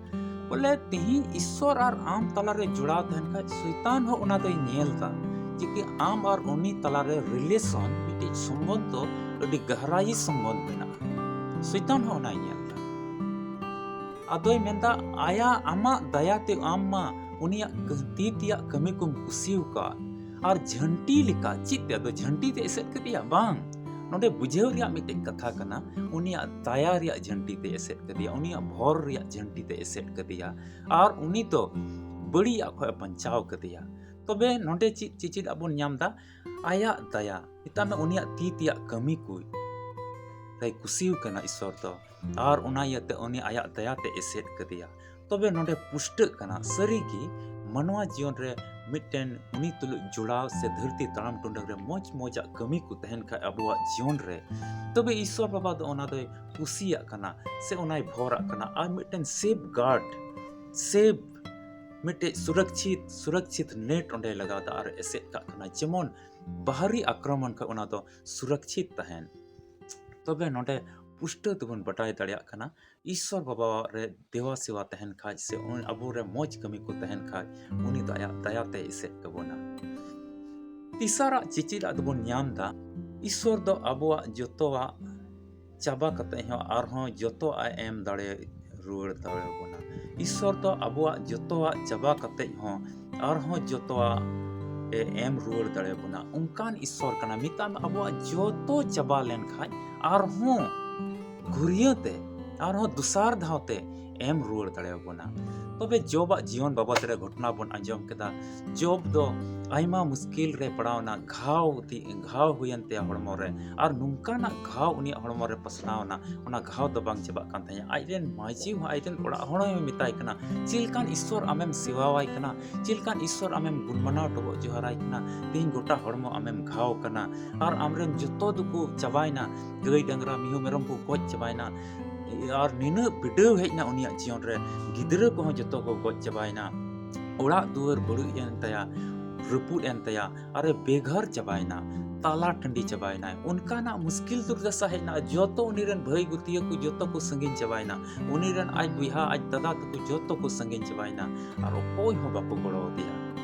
ᱵᱚᱞᱮ ᱛᱤᱦᱤᱧ ᱤᱥᱥᱚᱨ ᱟᱨ ᱟᱢ ᱛᱟᱞᱟᱨᱮ ᱡᱚᱲᱟᱣ ᱛᱟᱦᱮᱱ ᱠᱷᱟᱡ, ᱥᱚᱭᱛᱟᱱ ᱦᱚᱸ ᱚᱱᱟ ᱫᱚᱭ ᱧᱮᱞ ᱫᱟ, ᱪᱤᱠᱟᱹ ᱟᱢ ᱟᱨ ᱩᱱᱤ ᱛᱟᱞᱟᱨᱮ ᱨᱤᱞᱮᱥᱚᱱ, ᱢᱤᱫᱴᱤᱡ ᱥᱚᱢᱵᱚᱱᱫᱷᱚ, ᱟᱹᱰᱤ ᱜᱟᱦᱨᱟᱭᱤ ᱥᱚᱢᱵᱚᱱᱫᱷ ᱢᱮᱱᱟᱜᱼᱟ᱾ ᱥᱚᱭᱛᱟᱱ ᱦᱚᱸ ᱚᱱᱟᱭ ᱧᱮᱞ ᱫᱟ᱾ ᱟᱫᱚᱭ ᱢᱮᱱᱫᱟ, ᱟᱭᱟᱜ, ᱟᱢᱟᱜ ᱫᱟᱭᱟ ᱛᱮ ᱟᱢ ᱢᱟ ᱩᱱᱤᱭᱟᱜ ᱠᱟᱹ-, ᱛᱤ ᱛᱮᱭᱟᱜ ᱠᱟᱹᱢᱤ ᱠᱚᱢ ᱠᱩᱥᱤ ᱟᱠᱟᱫ᱾ ᱟᱨ ᱡᱷᱟᱹᱱᱴᱤ ᱞᱮᱠᱟ, ᱪᱮᱫ ᱛᱮ? ᱟᱫᱚ ᱡᱷᱟᱹᱱᱴᱤ ᱛᱮ ᱮᱥᱮᱫ ᱠᱮᱫᱮᱭᱟ? ᱵᱟᱝ᱾ ᱱᱚᱰᱮ ᱵᱩᱡᱷᱟᱹᱣ ᱨᱮᱭᱟᱜ ᱢᱤᱫᱴᱮᱡ ᱠᱟᱛᱷᱟ ᱠᱟᱱᱟ, ᱩᱱᱤᱭᱟᱜ ᱫᱟᱭᱟ ᱨᱮᱭᱟᱜ ᱡᱷᱟᱹᱱᱴᱤ ᱛᱮ ᱮᱥᱮᱫ ᱠᱮᱫᱮᱭᱟ, ᱩᱱᱤᱭᱟᱜ ᱵᱷᱚᱨ ᱨᱮᱭᱟᱜ ᱡᱷᱟᱹᱱᱴᱤ ᱛᱮ ᱮᱥᱮᱫ ᱠᱮᱫᱮᱭᱟ, ᱟᱨ ᱩᱱᱤ ᱫᱚ ᱵᱟᱹᱲᱤᱡᱟᱜ ᱠᱷᱚᱱ ᱮ ᱵᱟᱧᱪᱟᱣ ᱠᱮᱫᱮᱭᱟ᱾ ᱛᱚᱵᱮ ᱱᱚᱰᱮ ᱪᱮᱫ ᱪᱮᱪᱮᱫ ᱟᱵᱚᱱ ᱧᱟᱢ ᱮᱫᱟ? ᱟᱭᱟᱜ ᱫᱟᱭᱟ, ᱢᱮᱛᱟᱜ ᱢᱮ ᱩᱱᱤᱭᱟᱜ ᱛᱤ ᱛᱮᱭᱟᱜ ᱠᱟᱹᱢᱤ ᱠᱚ ᱨᱮᱭ ᱠᱩᱥᱤ ᱟᱠᱟᱱᱟ ᱤᱥᱥᱚᱨ ᱫᱚ, ᱟᱨ ᱚᱱᱟ ᱤᱭᱟᱹᱛᱮ ᱩᱱᱤ ᱟᱭᱟᱜ ᱫᱟᱭᱟ ᱛᱮ ᱮᱥᱮᱫ ᱠᱟᱫᱮᱭᱟ᱾ ᱛᱚᱵᱮ ᱱᱚᱰᱮ ᱯᱩᱥᱴᱟᱹᱜ ᱠᱟᱱᱟ, ᱥᱟᱹᱨᱤᱜᱮ ᱢᱟᱱᱣᱟ ᱡᱤᱭᱚᱱ ᱨᱮ ᱢᱤᱫᱴᱮᱱ ᱩᱱᱤ ᱛᱩᱞᱩᱡ ᱡᱚᱲᱟᱣ ᱥᱮ ᱫᱷᱟᱹᱨᱛᱤ ᱛᱟᱲᱟᱢ ᱴᱩᱰᱟᱹᱝ ᱨᱮ ᱢᱚᱡᱽ ᱢᱚᱡᱟᱜ ᱠᱟᱹᱢᱤ ᱠᱚ ᱛᱟᱦᱮᱱ ᱠᱷᱟᱡ ᱟᱵᱚᱣᱟᱜ ᱡᱤᱭᱚᱱ ᱨᱮ, ᱛᱚᱵᱮ ᱤᱥᱥᱚᱨ ᱵᱟᱵᱟ ᱫᱚ ᱚᱱᱟ ᱫᱚᱭ ᱠᱩᱥᱤᱭᱟᱜ ᱠᱟᱱᱟ ᱥᱮ ᱚᱱᱟᱭ ᱵᱷᱚᱨᱟᱜ ᱠᱟᱱᱟ᱾ ᱟᱨ ᱢᱤᱫᱴᱮᱱ safe guard, safe, ᱢᱤᱫᱴᱮᱡ ᱥᱩᱨᱚᱠᱪᱷᱤᱛ, ᱥᱩᱨᱚᱠᱪᱷᱤᱛ net ᱚᱸᱰᱮᱭ ᱞᱟᱜᱟᱣ ᱮᱫᱟ ᱟᱨ ᱮᱥᱮᱫ ᱠᱟᱜ ᱠᱟᱱᱟ, ᱡᱮᱢᱚᱱ ᱵᱟᱦᱨᱤ ᱟᱠᱨᱚᱢᱚᱱ ᱠᱷᱚᱱ ᱚᱱᱟ ᱫᱚ ᱥᱩᱨᱚᱠᱪᱷᱤᱛ ᱛᱟᱦᱮᱱ᱾ ᱛᱚᱵᱮ ᱱᱚᱰᱮ ᱯᱩᱥᱴᱟᱹᱣ ᱛᱮᱵᱚᱱ ᱵᱟᱰᱟᱭ ᱫᱟᱲᱮᱭᱟᱜ ᱠᱟᱱᱟ, ᱤᱥᱥᱚᱨ ᱵᱟᱵᱟ ᱨᱮ ᱫᱮᱣᱟ ᱥᱮᱣᱟ ᱛᱟᱦᱮᱱ ᱠᱷᱟᱡ ᱥᱮ ᱩᱱ-, ᱟᱵᱚ ᱨᱮ ᱢᱚᱡᱽ ᱠᱟᱹᱢᱤ ᱠᱚ ᱛᱟᱦᱮᱱ ᱠᱷᱟᱡ, ᱩᱱᱤ ᱫᱚ ᱟᱭᱟᱜ ᱫᱟᱭᱟ ᱛᱮ ᱮᱥᱮᱫ ᱠᱟᱵᱚᱱᱟ᱾ ᱛᱮᱥᱟᱨᱟᱜ ᱪᱮᱪᱮᱫᱟᱜ ᱫᱚᱵᱚᱱ ᱧᱟᱢ ᱮᱫᱟ, ᱤᱥᱥᱚᱨ ᱫᱚ ᱟᱵᱚᱣᱟᱜ ᱡᱚᱛᱚᱣᱟᱜ ᱪᱟᱵᱟ ᱠᱟᱛᱮ ᱦᱚᱸ ᱟᱨᱦᱚᱸ ᱡᱚᱛᱚᱣᱟᱜ ᱮ ᱮᱢ ᱫᱟᱲᱮ ᱨᱩᱣᱟᱹᱲ ᱫᱟᱲᱮᱭᱟᱵᱚᱱᱟ᱾ ᱤᱥᱥᱚᱨ ᱫᱚ ᱟᱵᱚᱣᱟᱜ ᱡᱚᱛᱚᱣᱟᱜ ᱪᱟᱵᱟ ᱠᱟᱛᱮ ᱦᱚᱸ ᱟᱨᱦᱚᱸ ᱡᱚᱛᱚᱣᱟᱜ ᱮ ᱮᱢ ᱨᱩᱣᱟᱹᱲ ᱫᱟᱲᱮᱭᱟᱵᱚᱱᱟ᱾ ᱚᱱᱠᱟᱱ ᱤᱥᱥᱚᱨ ᱠᱟᱱᱟ᱾ ᱢᱮᱛᱟᱜ ᱢᱮ ᱟᱵᱚᱣᱟᱜ ᱡᱚᱛᱚ ᱪᱟᱵᱟ ᱞᱮᱱᱠᱷᱟᱡ ᱟᱨᱦᱚᱸ ᱜᱷᱩᱨᱭᱟᱹ ᱛᱮ, ᱟᱨᱦᱚᱸ ᱫᱚᱥᱟᱨ ᱫᱷᱟᱣ ᱛᱮ ᱮᱢ ᱨᱩᱣᱟᱹᱲ ᱫᱟᱲᱮᱭᱟᱵᱚᱱᱟ᱾ ᱛᱚᱵᱮ ᱡᱚᱵᱟᱜ ᱡᱤᱭᱚᱱ ᱵᱟᱵᱚᱫ ᱨᱮ ᱜᱷᱚᱴᱚᱱᱟ ᱵᱚᱱ ᱟᱸᱡᱚᱢ ᱠᱮᱫᱟ᱾ ᱡᱚᱵ ᱫᱚ ᱟᱭᱢᱟ ᱢᱩᱥᱠᱤᱞ ᱨᱮ ᱯᱟᱲᱟᱣ ᱮᱱᱟ, ᱜᱷᱟᱣ ᱛᱤ-, ᱜᱷᱟᱣ ᱦᱩᱭᱮᱱ ᱛᱟᱭᱟ ᱦᱚᱲᱢᱚ ᱨᱮ, ᱟᱨ ᱱᱚᱝᱠᱟᱱᱟᱜ ᱜᱷᱟᱣ ᱩᱱᱤᱭᱟᱜ ᱦᱚᱲᱢᱚ ᱨᱮ ᱯᱟᱥᱱᱟᱣ ᱮᱱᱟ, ᱚᱱᱟ ᱜᱷᱟᱣ ᱫᱚ ᱵᱟᱝ ᱪᱟᱵᱟᱜ ᱠᱟᱱ ᱛᱟᱦᱮᱸᱫ᱾ ᱟᱡ ᱨᱮᱱ ᱢᱟᱹᱡᱷᱤ ᱦᱚᱸ ᱟᱡ ᱨᱮᱱ ᱚᱲᱟᱜ ᱦᱚᱲ ᱦᱚᱸᱭ ᱢᱮᱛᱟᱭ ᱠᱟᱱᱟ, "ᱪᱮᱫ ᱞᱮᱠᱟᱱ ᱤᱥᱥᱚᱨ ᱟᱢᱮᱢ ᱥᱮᱵᱟᱣᱟᱭ ᱠᱟᱱᱟ? ᱪᱮᱫ ᱞᱮᱠᱟᱱ ᱤᱥᱥᱚᱨ ᱟᱢᱮᱢ ᱜᱩᱱ ᱢᱟᱱᱟᱣ ᱴᱚᱵᱚᱜ ᱡᱚᱦᱟᱨᱟᱭ ᱠᱟᱱᱟ? ᱛᱮᱦᱮᱧ ᱜᱚᱴᱟ ᱦᱚᱲᱢᱚ ᱟᱢᱮᱢ ᱜᱷᱟᱣ ᱠᱟᱱᱟ, ᱟᱨ ᱟᱢᱨᱮᱱ ᱡᱚᱛᱚ ᱫᱚᱠᱚ ᱪᱟᱵᱟᱭᱮᱱᱟ, ᱜᱟᱹᱭ ᱰᱟᱝᱨᱟ ᱢᱤᱦᱩ ᱢᱮᱨᱚᱢ ᱠᱚ ᱜᱚᱡ ᱪᱟᱵᱟᱭᱮᱱᱟ, ᱟᱨ ᱱᱤᱱᱟᱹᱜ ᱵᱤᱰᱟᱹᱣ ᱦᱮᱡ ᱮᱱᱟ ᱩᱱᱤᱭᱟᱜ ᱡᱤᱭᱚᱱ ᱨᱮ, ᱜᱤᱫᱽᱨᱟᱹ ᱠᱚᱦᱚᱸ ᱡᱚᱛᱚ ᱠᱚ ᱜᱚᱡ ᱪᱟᱵᱟᱭᱮᱱᱟ, ᱚᱲᱟᱜ ᱫᱩᱣᱟᱹᱨ ᱵᱟᱹᱲᱤᱡ ᱮᱱ ᱛᱟᱭᱟ, ᱨᱟᱹᱯᱩᱫ ᱮᱱ ᱛᱟᱭᱟ, ᱟᱨᱮ ᱵᱮᱜᱷᱟᱨ ᱪᱟᱵᱟᱭᱮᱱᱟ, ᱛᱟᱞᱟ ᱴᱟᱺᱰᱤ ᱪᱟᱵᱟᱭᱮᱱᱟᱭ᱾ ᱚᱱᱠᱟᱱᱟᱜ ᱢᱩᱥᱠᱤᱞ ᱫᱩᱨᱫᱟᱥᱟ ᱦᱮᱡ ᱮᱱᱟ, ᱡᱚᱛᱚ ᱩᱱᱤ ᱨᱮᱱ ᱵᱷᱟᱹᱭ ᱜᱟᱹᱛᱤᱭᱟᱹ ᱠᱚ ᱡᱚᱛᱚ ᱠᱚ ᱥᱟᱺᱜᱤᱧ ᱪᱟᱵᱟᱭᱮᱱᱟ, ᱩᱱᱤ ᱨᱮᱱ ᱟᱡ ᱵᱚᱭᱦᱟ ᱟᱡ ᱫᱟᱫᱟ ᱛᱟᱠᱚ ᱡᱚᱛᱚ ᱠᱚ ᱥᱟᱺᱜᱤᱧ ᱪᱟᱵᱟᱭᱮᱱᱟ, ᱟᱨ ᱚᱠᱚᱭ ᱦᱚᱸ ᱵᱟᱠᱚ ᱜᱚᱲᱚ ᱟᱫᱮᱭᱟ᱾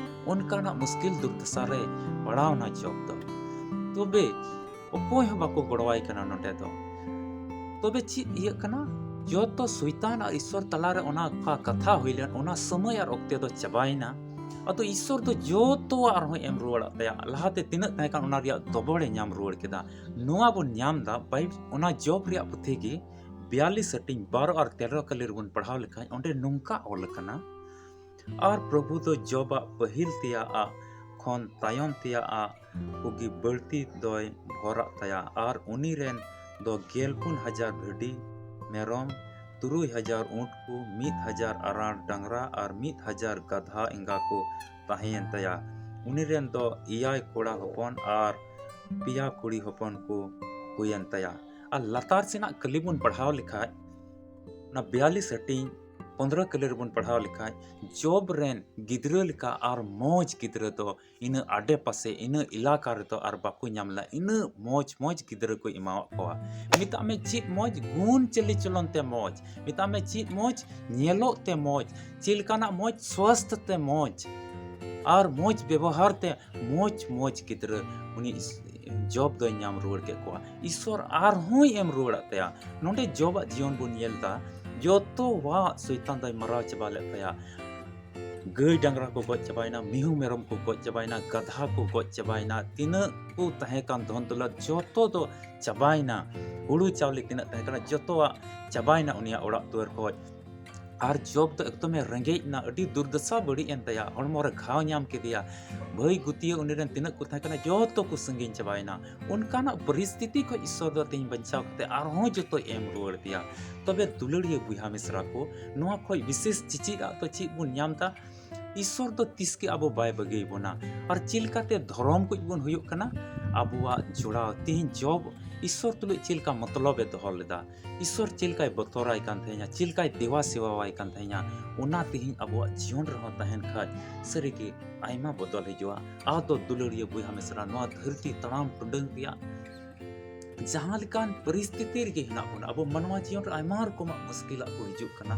ᱚᱱᱠᱟᱱᱟᱜ ᱢᱩᱥᱠᱤᱞ ᱫᱩᱨᱫᱟᱥᱟ ᱨᱮ ᱯᱟᱲᱟᱣ ᱮᱱᱟ ᱡᱚᱵ ᱫᱚ᱾ ᱛᱚᱵᱮ ᱚᱠᱚᱭ ᱦᱚᱸ ᱵᱟᱠᱚ ᱜᱚᱲᱚᱣᱟᱭ ᱠᱟᱱᱟ ᱱᱚᱰᱮ ᱫᱚ᱾ ᱛᱚᱵᱮ ᱪᱮᱫ ᱤᱭᱟᱹᱜ ᱠᱟᱱᱟ? ᱡᱚᱛᱚ ᱥᱚᱭᱛᱟᱱ ᱟᱨ ᱤᱥᱥᱚᱨ ᱛᱟᱞᱟᱨᱮ ᱚᱱᱟ ᱚᱠᱟ ᱠᱟᱛᱷᱟ ᱦᱩᱭ ᱞᱮᱱ, ᱚᱱᱟ ᱥᱚᱢᱚᱭ ᱟᱨ ᱚᱠᱛᱮ ᱫᱚ ᱪᱟᱵᱟᱭᱮᱱᱟ᱾ ᱟᱫᱚ ᱤᱥᱥᱚᱨ ᱫᱚ ᱡᱚᱛᱚᱣᱟᱜ ᱟᱨᱦᱚᱸᱭ ᱮᱢ ᱨᱩᱣᱟᱹᱲᱟᱜ ᱛᱟᱭᱟ, ᱞᱟᱦᱟᱛᱮ ᱛᱤᱱᱟᱹᱜ ᱛᱟᱦᱮᱸ ᱠᱟᱱ ᱚᱱᱟ ᱨᱮᱭᱟᱜ ᱰᱚᱵᱚᱞ ᱮ ᱧᱟᱢ ᱨᱩᱣᱟᱹᱲ ᱠᱮᱫᱟ᱾ ᱱᱚᱣᱟ ᱵᱚᱱ ᱧᱟᱢ ᱮᱫᱟ ᱵᱟᱭ-, ᱚᱱᱟ ᱡᱚᱵ ᱨᱮᱭᱟᱜ ᱯᱩᱛᱷᱤ ᱜᱮ ᱵᱤᱭᱟᱞᱞᱤᱥ ᱦᱟᱹᱴᱤᱧ ᱵᱟᱨᱚ ᱟᱨ ᱛᱮᱨᱚ ᱠᱟᱹᱞᱤ ᱨᱮᱵᱚᱱ ᱯᱟᱲᱦᱟᱣ ᱞᱮᱠᱷᱟᱱ ᱚᱸᱰᱮ ᱱᱚᱝᱠᱟ ᱚᱞ ᱟᱠᱟᱱᱟ, ᱟᱨ ᱯᱨᱚᱵᱷᱩ ᱫᱚ ᱡᱚᱵᱟᱜ ᱯᱟᱹᱦᱤᱞ ᱛᱮᱭᱟᱜ ᱠᱷᱚᱱ ᱛᱟᱭᱚᱢ ᱛᱮᱭᱟᱜ ᱠᱚᱜᱮ ᱵᱟᱹᱲᱛᱤ ᱫᱚᱭ ᱵᱷᱚᱨᱟᱜ ᱛᱟᱭᱟ᱾ ᱟᱨ ᱩᱱᱤ ᱨᱮᱱ ᱫᱚ ᱜᱮᱞ ᱯᱩᱱ ᱦᱟᱡᱟᱨ ᱵᱷᱤᱰᱤ ᱢᱮᱨᱚᱢ, ᱛᱩᱨᱩᱭ ᱦᱟᱡᱟᱨ ᱩᱸᱴ ᱠᱚ, ᱢᱤᱫ ᱦᱟᱡᱟᱨ ᱟᱨᱟᱲ ᱰᱟᱝᱨᱟ ᱟᱨ ᱢᱤᱫ ᱦᱟᱡᱟᱨ ᱜᱟᱫᱷᱟ ᱮᱸᱜᱟ ᱠᱚ ᱛᱟᱦᱮᱸᱭᱮᱱ ᱛᱟᱭᱟ᱾ ᱩᱱᱤ ᱨᱮᱱ ᱫᱚ ᱮᱭᱟᱭ ᱠᱚᱲᱟ ᱦᱚᱯᱚᱱ ᱟᱨ ᱯᱮᱭᱟ ᱠᱩᱲᱤ ᱦᱚᱯᱚᱱ ᱠᱚ ᱦᱩᱭᱮᱱ ᱛᱟᱭᱟ᱾ ᱟᱨ ᱞᱟᱛᱟᱨ ᱥᱮᱱᱟᱜ ᱠᱟᱹᱞᱤ ᱵᱚᱱ ᱯᱟᱲᱦᱟᱣ ᱞᱮᱠᱷᱟᱡ, ᱚᱱᱟ ᱵᱤᱭᱟᱞᱤᱥ ᱦᱟᱹᱴᱤᱧ ᱯᱚᱱᱫᱽᱨᱚ ᱠᱟᱹᱞᱤ ᱨᱮᱵᱚᱱ ᱯᱟᱲᱦᱟᱣ ᱞᱮᱠᱷᱟᱡ, ᱡᱚᱵ ᱨᱮᱱ ᱜᱤᱫᱽᱨᱟᱹ ᱞᱮᱠᱟ ᱟᱨ ᱢᱚᱡᱽ ᱜᱤᱫᱽᱨᱟᱹ ᱫᱚ ᱤᱱᱟᱹ ᱟᱰᱮ ᱯᱟᱥᱮ, ᱤᱱᱟᱹ ᱮᱞᱟᱠᱟ ᱨᱮᱫᱚ ᱟᱨ ᱵᱟᱠᱚ ᱧᱟᱢ ᱞᱮᱫᱟ᱾ ᱤᱱᱟᱹ ᱢᱚᱡᱽ ᱢᱚᱡᱽ ᱜᱤᱫᱽᱨᱟᱹ ᱠᱚ ᱮᱢᱟᱣᱟᱫ ᱠᱚᱣᱟ᱾ ᱢᱮᱛᱟᱜ ᱢᱮ ᱪᱮᱫ ᱢᱚᱡᱽ ᱜᱩᱱ ᱪᱟᱹᱞᱤ ᱪᱚᱞᱚᱱ ᱛᱮ ᱢᱚᱡᱽ, ᱢᱮᱛᱟᱜ ᱢᱮ ᱪᱮᱫ ᱢᱚᱡᱽ ᱧᱮᱞᱚᱜ ᱛᱮ ᱢᱚᱡᱽ, ᱪᱮᱫ ᱞᱮᱠᱟᱱᱟᱜ ᱢᱚᱡᱽ ᱥᱣᱟᱥᱛᱷ ᱛᱮ ᱢᱚᱡᱽ, ᱟᱨ ᱢᱚᱡᱽ ᱵᱮᱵᱚᱦᱟᱨ ᱛᱮ ᱢᱚᱡᱽ ᱢᱚᱡᱽ ᱜᱤᱫᱽᱨᱟᱹ ᱩᱱᱤ ᱤᱥ-, ᱡᱚᱵ ᱫᱚᱭ ᱧᱟᱢ ᱨᱩᱣᱟᱹᱲ ᱠᱮᱫ ᱠᱚᱣᱟ᱾ ᱤᱥᱥᱚᱨ ᱟᱨᱦᱚᱸᱭ ᱮᱢ ᱨᱩᱣᱟᱹᱲᱟᱫ ᱛᱟᱭᱟ᱾ ᱱᱚᱰᱮ ᱡᱚᱵᱟᱜ ᱡᱤᱭᱚᱱ ᱵᱚᱱ ᱧᱮᱞ ᱮᱫᱟ, ᱡᱚᱛᱚᱣᱟᱜ ᱥᱚᱭᱛᱟᱱ ᱫᱚᱭ ᱢᱟᱨᱟᱣ ᱪᱟᱵᱟ ᱞᱮᱫ ᱛᱟᱭᱟ᱾ ᱜᱟᱹᱭ ᱰᱟᱝᱨᱟ ᱠᱚ ᱜᱚᱡ ᱪᱟᱵᱟᱭᱮᱱᱟ, ᱢᱤᱦᱩ ᱢᱮᱨᱚᱢ ᱠᱚ ᱜᱚᱡ ᱪᱟᱵᱟᱭᱮᱱᱟ, ᱜᱟᱫᱷᱟ ᱠᱚ ᱜᱚᱡ ᱪᱟᱵᱟᱭᱮᱱᱟ, ᱛᱤᱱᱟᱹᱜ ᱠᱚ ᱛᱟᱦᱮᱸ ᱠᱟᱱ ᱫᱷᱚᱱ ᱫᱚᱞᱟᱛ ᱡᱚᱛᱚ ᱫᱚ ᱪᱟᱵᱟᱭᱮᱱᱟ᱾ ᱦᱩᱲᱩ ᱪᱟᱣᱞᱮ ᱛᱤᱱᱟᱹᱜ ᱛᱟᱦᱮᱸ ᱠᱟᱱᱟ, ᱡᱚᱛᱚᱣᱟᱜ ᱪᱟᱵᱟᱭᱮᱱᱟ ᱩᱱᱤᱭᱟᱜ ᱚᱲᱟᱜ ᱫᱩᱣᱟᱹᱨ ᱠᱷᱚᱡ᱾ ᱟᱨ ᱡᱚᱵ ᱫᱚ ᱮᱠᱫᱚᱢᱮ ᱨᱮᱸᱜᱮᱡ ᱮᱱᱟ, ᱟᱹᱰᱤ ᱫᱩᱨᱫᱚᱥᱟ ᱵᱟᱹᱲᱤᱡ ᱮᱱ ᱛᱟᱭᱟ, ᱦᱚᱲᱢᱚ ᱨᱮ ᱜᱷᱟᱣ ᱧᱟᱢ ᱠᱮᱫᱮᱭᱟ, ᱵᱷᱟᱹᱭ ᱜᱩᱛᱤᱭᱟᱹ ᱩᱱᱤ ᱨᱮᱱ ᱛᱤᱱᱟᱹᱜ ᱠᱚ ᱛᱟᱦᱮᱸ ᱠᱟᱱᱟ ᱡᱚᱛᱚ ᱠᱚ ᱥᱟᱺᱜᱤᱧ ᱪᱟᱵᱟᱭᱮᱱᱟ᱾ ᱚᱱᱠᱟᱱᱟᱜ ᱯᱚᱨᱤᱥᱛᱷᱤᱛᱤ ᱠᱷᱚᱡ ᱤᱥᱥᱚᱨ ᱫᱚ ᱛᱮᱦᱮᱧ ᱵᱟᱧᱪᱟᱣ ᱠᱟᱛᱮ ᱟᱨᱦᱚᱸ ᱡᱚᱛᱚᱭ ᱮᱢ ᱨᱩᱣᱟᱹᱲ ᱟᱫᱮᱭᱟ᱾ ᱛᱚᱵᱮ ᱫᱩᱞᱟᱹᱲᱤᱭᱟᱹ ᱵᱚᱭᱦᱟ ᱢᱤᱥᱨᱟ ᱠᱚ, ᱱᱚᱣᱟ ᱠᱷᱚᱡ ᱵᱤᱥᱮᱥ ᱪᱮᱪᱮᱫ ᱟᱜ ᱫᱚ ᱪᱮᱫ ᱵᱚᱱ ᱧᱟᱢ ᱮᱫᱟ? ᱤᱥᱥᱚᱨ ᱫᱚ ᱛᱤᱥ ᱜᱮ ᱟᱵᱚ ᱵᱟᱭ ᱵᱟᱹᱜᱤ ᱵᱚᱱᱟ᱾ ᱟᱨ ᱪᱮᱫ ᱞᱮᱠᱟᱛᱮ ᱫᱷᱚᱨᱚᱢ ᱠᱚ ᱵᱚᱱ ᱦᱩᱭᱩᱜ ᱠᱟᱱᱟ? ᱟᱵᱚᱣᱟᱜ ᱡᱚᱲᱟᱣ᱾ ᱛᱮᱦᱮᱧ ᱡᱚᱵ ᱤᱥᱥᱚᱨ ᱛᱩᱞᱩᱡ ᱪᱮᱫ ᱞᱮᱠᱟ ᱢᱚᱛᱞᱚᱵ ᱮ ᱫᱚᱦᱚ ᱞᱮᱫᱟ? ᱤᱥᱥᱚᱨ ᱪᱮᱫ ᱞᱮᱠᱟᱭ ᱵᱚᱛᱚᱨᱟᱭ ᱠᱟᱱ ᱛᱟᱦᱮᱸᱧᱟ, ᱪᱮᱫ ᱞᱮᱠᱟᱭ ᱫᱮᱣᱟ ᱥᱮᱣᱟᱣᱟᱭ ᱠᱟᱱ ᱛᱟᱦᱮᱸᱧᱟ, ᱚᱱᱟ ᱛᱮᱦᱮᱧ ᱟᱵᱚᱣᱟᱜ ᱡᱤᱭᱚᱱ ᱨᱮᱦᱚᱸ ᱛᱟᱦᱮᱱ ᱠᱷᱟᱡ ᱥᱟᱹᱨᱤᱜᱮ ᱟᱭᱢᱟ ᱵᱚᱫᱚᱞ ᱦᱤᱡᱩᱜᱼᱟ᱾ ᱟᱫᱚ ᱫᱩᱞᱟᱹᱲᱤᱭᱟᱹ ᱵᱚᱭᱦᱟ ᱢᱤᱥᱨᱟ, ᱱᱚᱣᱟ ᱫᱷᱟᱹᱨᱛᱤ ᱛᱟᱲᱟᱢ ᱴᱩᱰᱟᱹᱝ ᱨᱮᱭᱟᱜ ᱡᱟᱦᱟᱸ ᱞᱮᱠᱟᱱ ᱯᱚᱨᱤᱥᱛᱷᱤᱛᱤ ᱨᱮᱜᱮ ᱦᱮᱱᱟᱜ ᱵᱚᱱᱟ, ᱟᱵᱚ ᱢᱟᱱᱣᱟ ᱡᱤᱭᱚᱱ ᱨᱮ ᱟᱭᱢᱟ ᱨᱚᱠᱚᱢᱟᱜ ᱢᱩᱥᱠᱤᱞᱟᱜ ᱠᱚ ᱦᱤᱡᱩᱜ ᱠᱟᱱᱟ,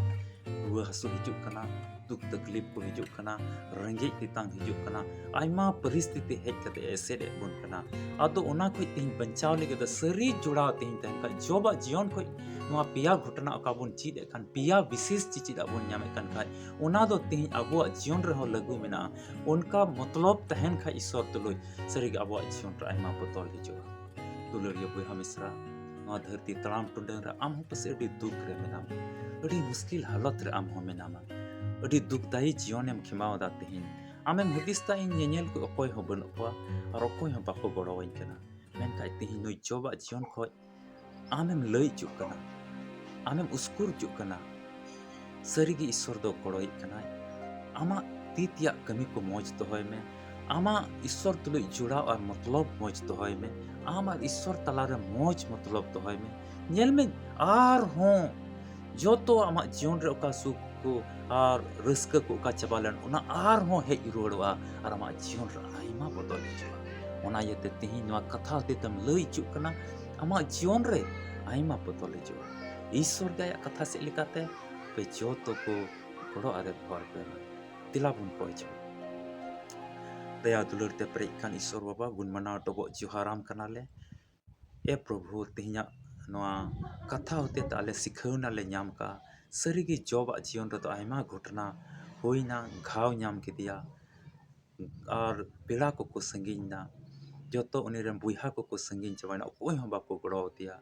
ᱨᱩᱣᱟᱹ ᱦᱟᱹᱥᱩ ᱦᱤᱡᱩᱜ ᱠᱟᱱᱟ, ᱫᱩᱠ ᱛᱟᱠᱞᱤᱯ ᱠᱚ ᱦᱤᱡᱩᱜ ᱠᱟᱱᱟ, ᱨᱮᱸᱜᱮᱡ ᱛᱮᱛᱟᱝ ᱦᱤᱡᱩᱜ ᱠᱟᱱᱟ, ᱟᱭᱢᱟ ᱯᱚᱨᱤᱥᱛᱷᱤᱛᱤ ᱦᱮᱡ ᱠᱟᱛᱮ ᱮᱥᱮᱫ ᱮᱫ ᱵᱚᱱ ᱠᱟᱱᱟ᱾ ᱟᱫᱚ ᱚᱱᱟ ᱠᱷᱚᱡ ᱛᱮᱦᱮᱧ ᱵᱟᱧᱪᱟᱣ ᱞᱟᱹᱜᱤᱫ ᱫᱚ ᱥᱟᱹᱨᱤ ᱡᱚᱲᱟᱣ ᱛᱮᱦᱮᱧ ᱛᱟᱦᱮᱱ ᱠᱷᱟᱡ, ᱡᱚᱵᱟᱜ ᱡᱤᱭᱚᱱ ᱠᱷᱚᱡ ᱱᱚᱣᱟ ᱯᱮᱭᱟ ᱜᱷᱚᱴᱚᱱᱟ ᱚᱠᱟ ᱵᱚᱱ ᱪᱮᱫ ᱮᱫ ᱠᱟᱱ, ᱯᱮᱭᱟ ᱵᱤᱥᱮᱥ ᱪᱮᱪᱮᱫ ᱟᱜ ᱵᱚᱱ ᱧᱟᱢᱮᱫ ᱠᱟᱱ ᱠᱷᱟᱡ, ᱚᱱᱟ ᱫᱚ ᱛᱮᱦᱮᱧ ᱟᱵᱚᱣᱟᱜ ᱡᱤᱭᱚᱱ ᱨᱮᱦᱚᱸ ᱞᱟᱹᱜᱩ ᱢᱮᱱᱟᱜᱼᱟ᱾ ᱚᱱᱠᱟ ᱢᱚᱛᱞᱚᱵ ᱛᱟᱦᱮᱱ ᱠᱷᱟᱡ ᱤᱥᱥᱚᱨ ᱛᱩᱞᱩᱡ, ᱥᱟᱹᱨᱤᱜᱮ ᱟᱵᱚᱣᱟᱜ ᱡᱤᱭᱚᱱ ᱨᱮ ᱟᱭᱢᱟ ᱵᱚᱫᱚᱞ ᱦᱤᱡᱩᱜᱼᱟ᱾ ᱫᱩᱞᱟᱹᱲᱤᱭᱟᱹ ᱵᱚᱭᱦᱟ ᱢᱤᱥᱨᱟ, ᱱᱚᱣᱟ ᱫᱷᱟᱹᱨᱛᱤ ᱛᱟᱲᱟᱢ ᱴᱩᱰᱟᱹᱝ ᱨᱮ ᱟᱢ ᱦᱚᱸ ᱯᱟᱥᱮᱡ ᱟᱹᱰᱤ ᱫᱩᱠ ᱨᱮ ᱢᱮᱱᱟᱢᱟ, ᱟᱹᱰᱤ ᱢᱩᱥᱠᱤᱞ ᱦᱟᱞᱚᱛ ᱨᱮ ᱟᱢ ᱦᱚᱸ ᱢᱮᱱᱟᱢᱟ, ᱟᱹᱰᱤ ᱫᱩᱠᱫᱟᱭᱤ ᱡᱤᱭᱚᱱᱮᱢ ᱠᱷᱮᱢᱟᱣ ᱮᱫᱟ ᱛᱮᱦᱮᱧ᱾ ᱟᱢᱮᱢ ᱦᱩᱫᱤᱥ ᱮᱫᱟ, ᱤᱧ ᱧᱮᱧᱮᱞ ᱠᱚ ᱚᱠᱚᱭ ᱦᱚᱸ ᱵᱟᱹᱱᱩᱜ ᱠᱚᱣᱟ ᱟᱨ ᱚᱠᱚᱭ ᱦᱚᱸ ᱵᱟᱠᱚ ᱜᱚᱲᱚᱣᱟᱹᱧ ᱠᱟᱱᱟ᱾ ᱢᱮᱱᱠᱷᱟᱡ ᱛᱮᱦᱮᱧ ᱱᱩᱭ ᱡᱚᱵᱟᱜ ᱡᱤᱭᱚᱱ ᱠᱷᱚᱡ ᱟᱢᱮᱢ ᱞᱟᱹᱭ ᱦᱚᱪᱚᱜ ᱠᱟᱱᱟ, ᱟᱢᱮᱢ ᱩᱥᱠᱩᱨ ᱦᱚᱪᱚᱜ ᱠᱟᱱᱟ᱾ ᱥᱟᱹᱨᱤᱜᱮ ᱤᱥᱥᱚᱨ ᱫᱚ ᱜᱚᱲᱚᱭᱮᱫ ᱠᱟᱱᱟᱭ᱾ ᱟᱢᱟᱜ ᱛᱤ ᱛᱮᱭᱟᱜ ᱠᱟᱹᱢᱤ ᱠᱚ ᱢᱚᱡᱽ ᱫᱚᱦᱚᱭ ᱢᱮ᱾ ᱟᱢᱟᱜ ᱤᱥᱥᱚᱨ ᱛᱩᱞᱩᱡ ᱡᱚᱲᱟᱣ ᱟᱨ ᱢᱚᱛᱞᱚᱵ ᱢᱚᱡᱽ ᱫᱚᱦᱚᱭ ᱢᱮ᱾ ᱟᱢ ᱟᱨ ᱤᱥᱥᱚᱨ ᱛᱟᱞᱟᱨᱮ ᱢᱚᱡᱽ ᱢᱚᱛᱞᱚᱵ ᱫᱚᱦᱚᱭ ᱢᱮ᱾ ᱧᱮᱞ ᱢᱮ, ᱟᱨᱦᱚᱸ ᱡᱚᱛᱚ ᱟᱢᱟᱜ ᱡᱤᱭᱚᱱ ᱨᱮ ᱚᱠᱟ ᱥᱩᱠ ᱠᱚ ᱟᱨ ᱨᱟᱹᱥᱠᱟᱹ ᱠᱚ ᱚᱠᱟ ᱪᱟᱵᱟ ᱞᱮᱱ, ᱚᱱᱟ ᱟᱨᱦᱚᱸ ᱦᱮᱡ ᱨᱩᱣᱟᱹᱲᱚᱜᱼᱟ ᱟᱨ ᱟᱢᱟᱜ ᱡᱤᱭᱚᱱ ᱨᱮ ᱟᱭᱢᱟ ᱵᱚᱫᱚᱞ ᱦᱤᱡᱩᱜᱼᱟ᱾ ᱚᱱᱟ ᱤᱭᱟᱹᱛᱮ ᱛᱮᱦᱮᱧ ᱱᱚᱣᱟ ᱠᱟᱛᱷᱟ ᱦᱚᱛᱮ ᱛᱮᱢ ᱞᱟᱹᱭ ᱦᱚᱪᱚᱜ ᱠᱟᱱᱟ, ᱟᱢᱟᱜ ᱡᱤᱭᱚᱱ ᱨᱮ ᱟᱭᱢᱟ ᱵᱚᱫᱚᱞ ᱦᱤᱡᱩᱜᱼᱟ᱾ ᱤᱥᱥᱚᱨ ᱜᱮ ᱟᱭᱟᱜ ᱠᱟᱛᱷᱟ ᱥᱮᱫ ᱞᱮᱠᱟᱛᱮ ᱟᱯᱮ ᱡᱚᱛᱚ ᱠᱚ ᱜᱚᱲᱚ ᱟᱨᱮ ᱵᱷᱚᱨ ᱯᱮ ᱢᱟ᱾ ᱫᱮᱞᱟ ᱵᱚᱱ ᱠᱚᱭ ᱡᱚᱝ᱾ ᱫᱟᱭᱟ ᱫᱩᱞᱟᱹᱲ ᱛᱮ ᱯᱮᱨᱮᱡ ᱠᱟᱱ ᱤᱥᱥᱚᱨ ᱵᱟᱵᱟ, ᱜᱩᱱ ᱢᱟᱱᱟᱣ ᱰᱚᱵᱚᱜ ᱡᱚᱦᱟᱨᱟᱢ ᱠᱟᱱᱟᱞᱮ᱾ ᱮ ᱯᱨᱚᱵᱷᱩ, ᱛᱮᱦᱮᱧᱟᱜ ᱱᱚᱣᱟ ᱠᱟᱛᱷᱟ ᱦᱚᱛᱮ ᱛᱮ ᱟᱞᱮ ᱥᱤᱠᱷᱟᱹᱣᱱᱟ ᱞᱮ ᱧᱟᱢ ᱠᱟᱜᱼᱟ᱾ ᱥᱟᱹᱨᱤᱜᱮ ᱡᱚᱵᱟᱜ ᱡᱤᱭᱚᱱ ᱨᱮᱫᱚ ᱟᱭᱢᱟ ᱜᱷᱚᱴᱚᱱᱟ ᱦᱩᱭᱱᱟ, ᱜᱷᱟᱣ ᱧᱟᱢ ᱠᱮᱫᱮᱭᱟ, ᱟᱨ ᱯᱮᱲᱟ ᱠᱚᱠᱚ ᱥᱟᱺᱜᱤᱧ ᱮᱱᱟ, ᱡᱚᱛᱚ ᱩᱱᱤ ᱨᱮᱱ ᱵᱚᱭᱦᱟ ᱠᱚᱠᱚ ᱥᱟᱺᱜᱤᱧ ᱪᱟᱵᱟᱭᱮᱱᱟ, ᱚᱠᱚᱭ ᱦᱚᱸ ᱵᱟᱠᱚ ᱜᱚᱲᱚ ᱟᱫᱮᱭᱟ᱾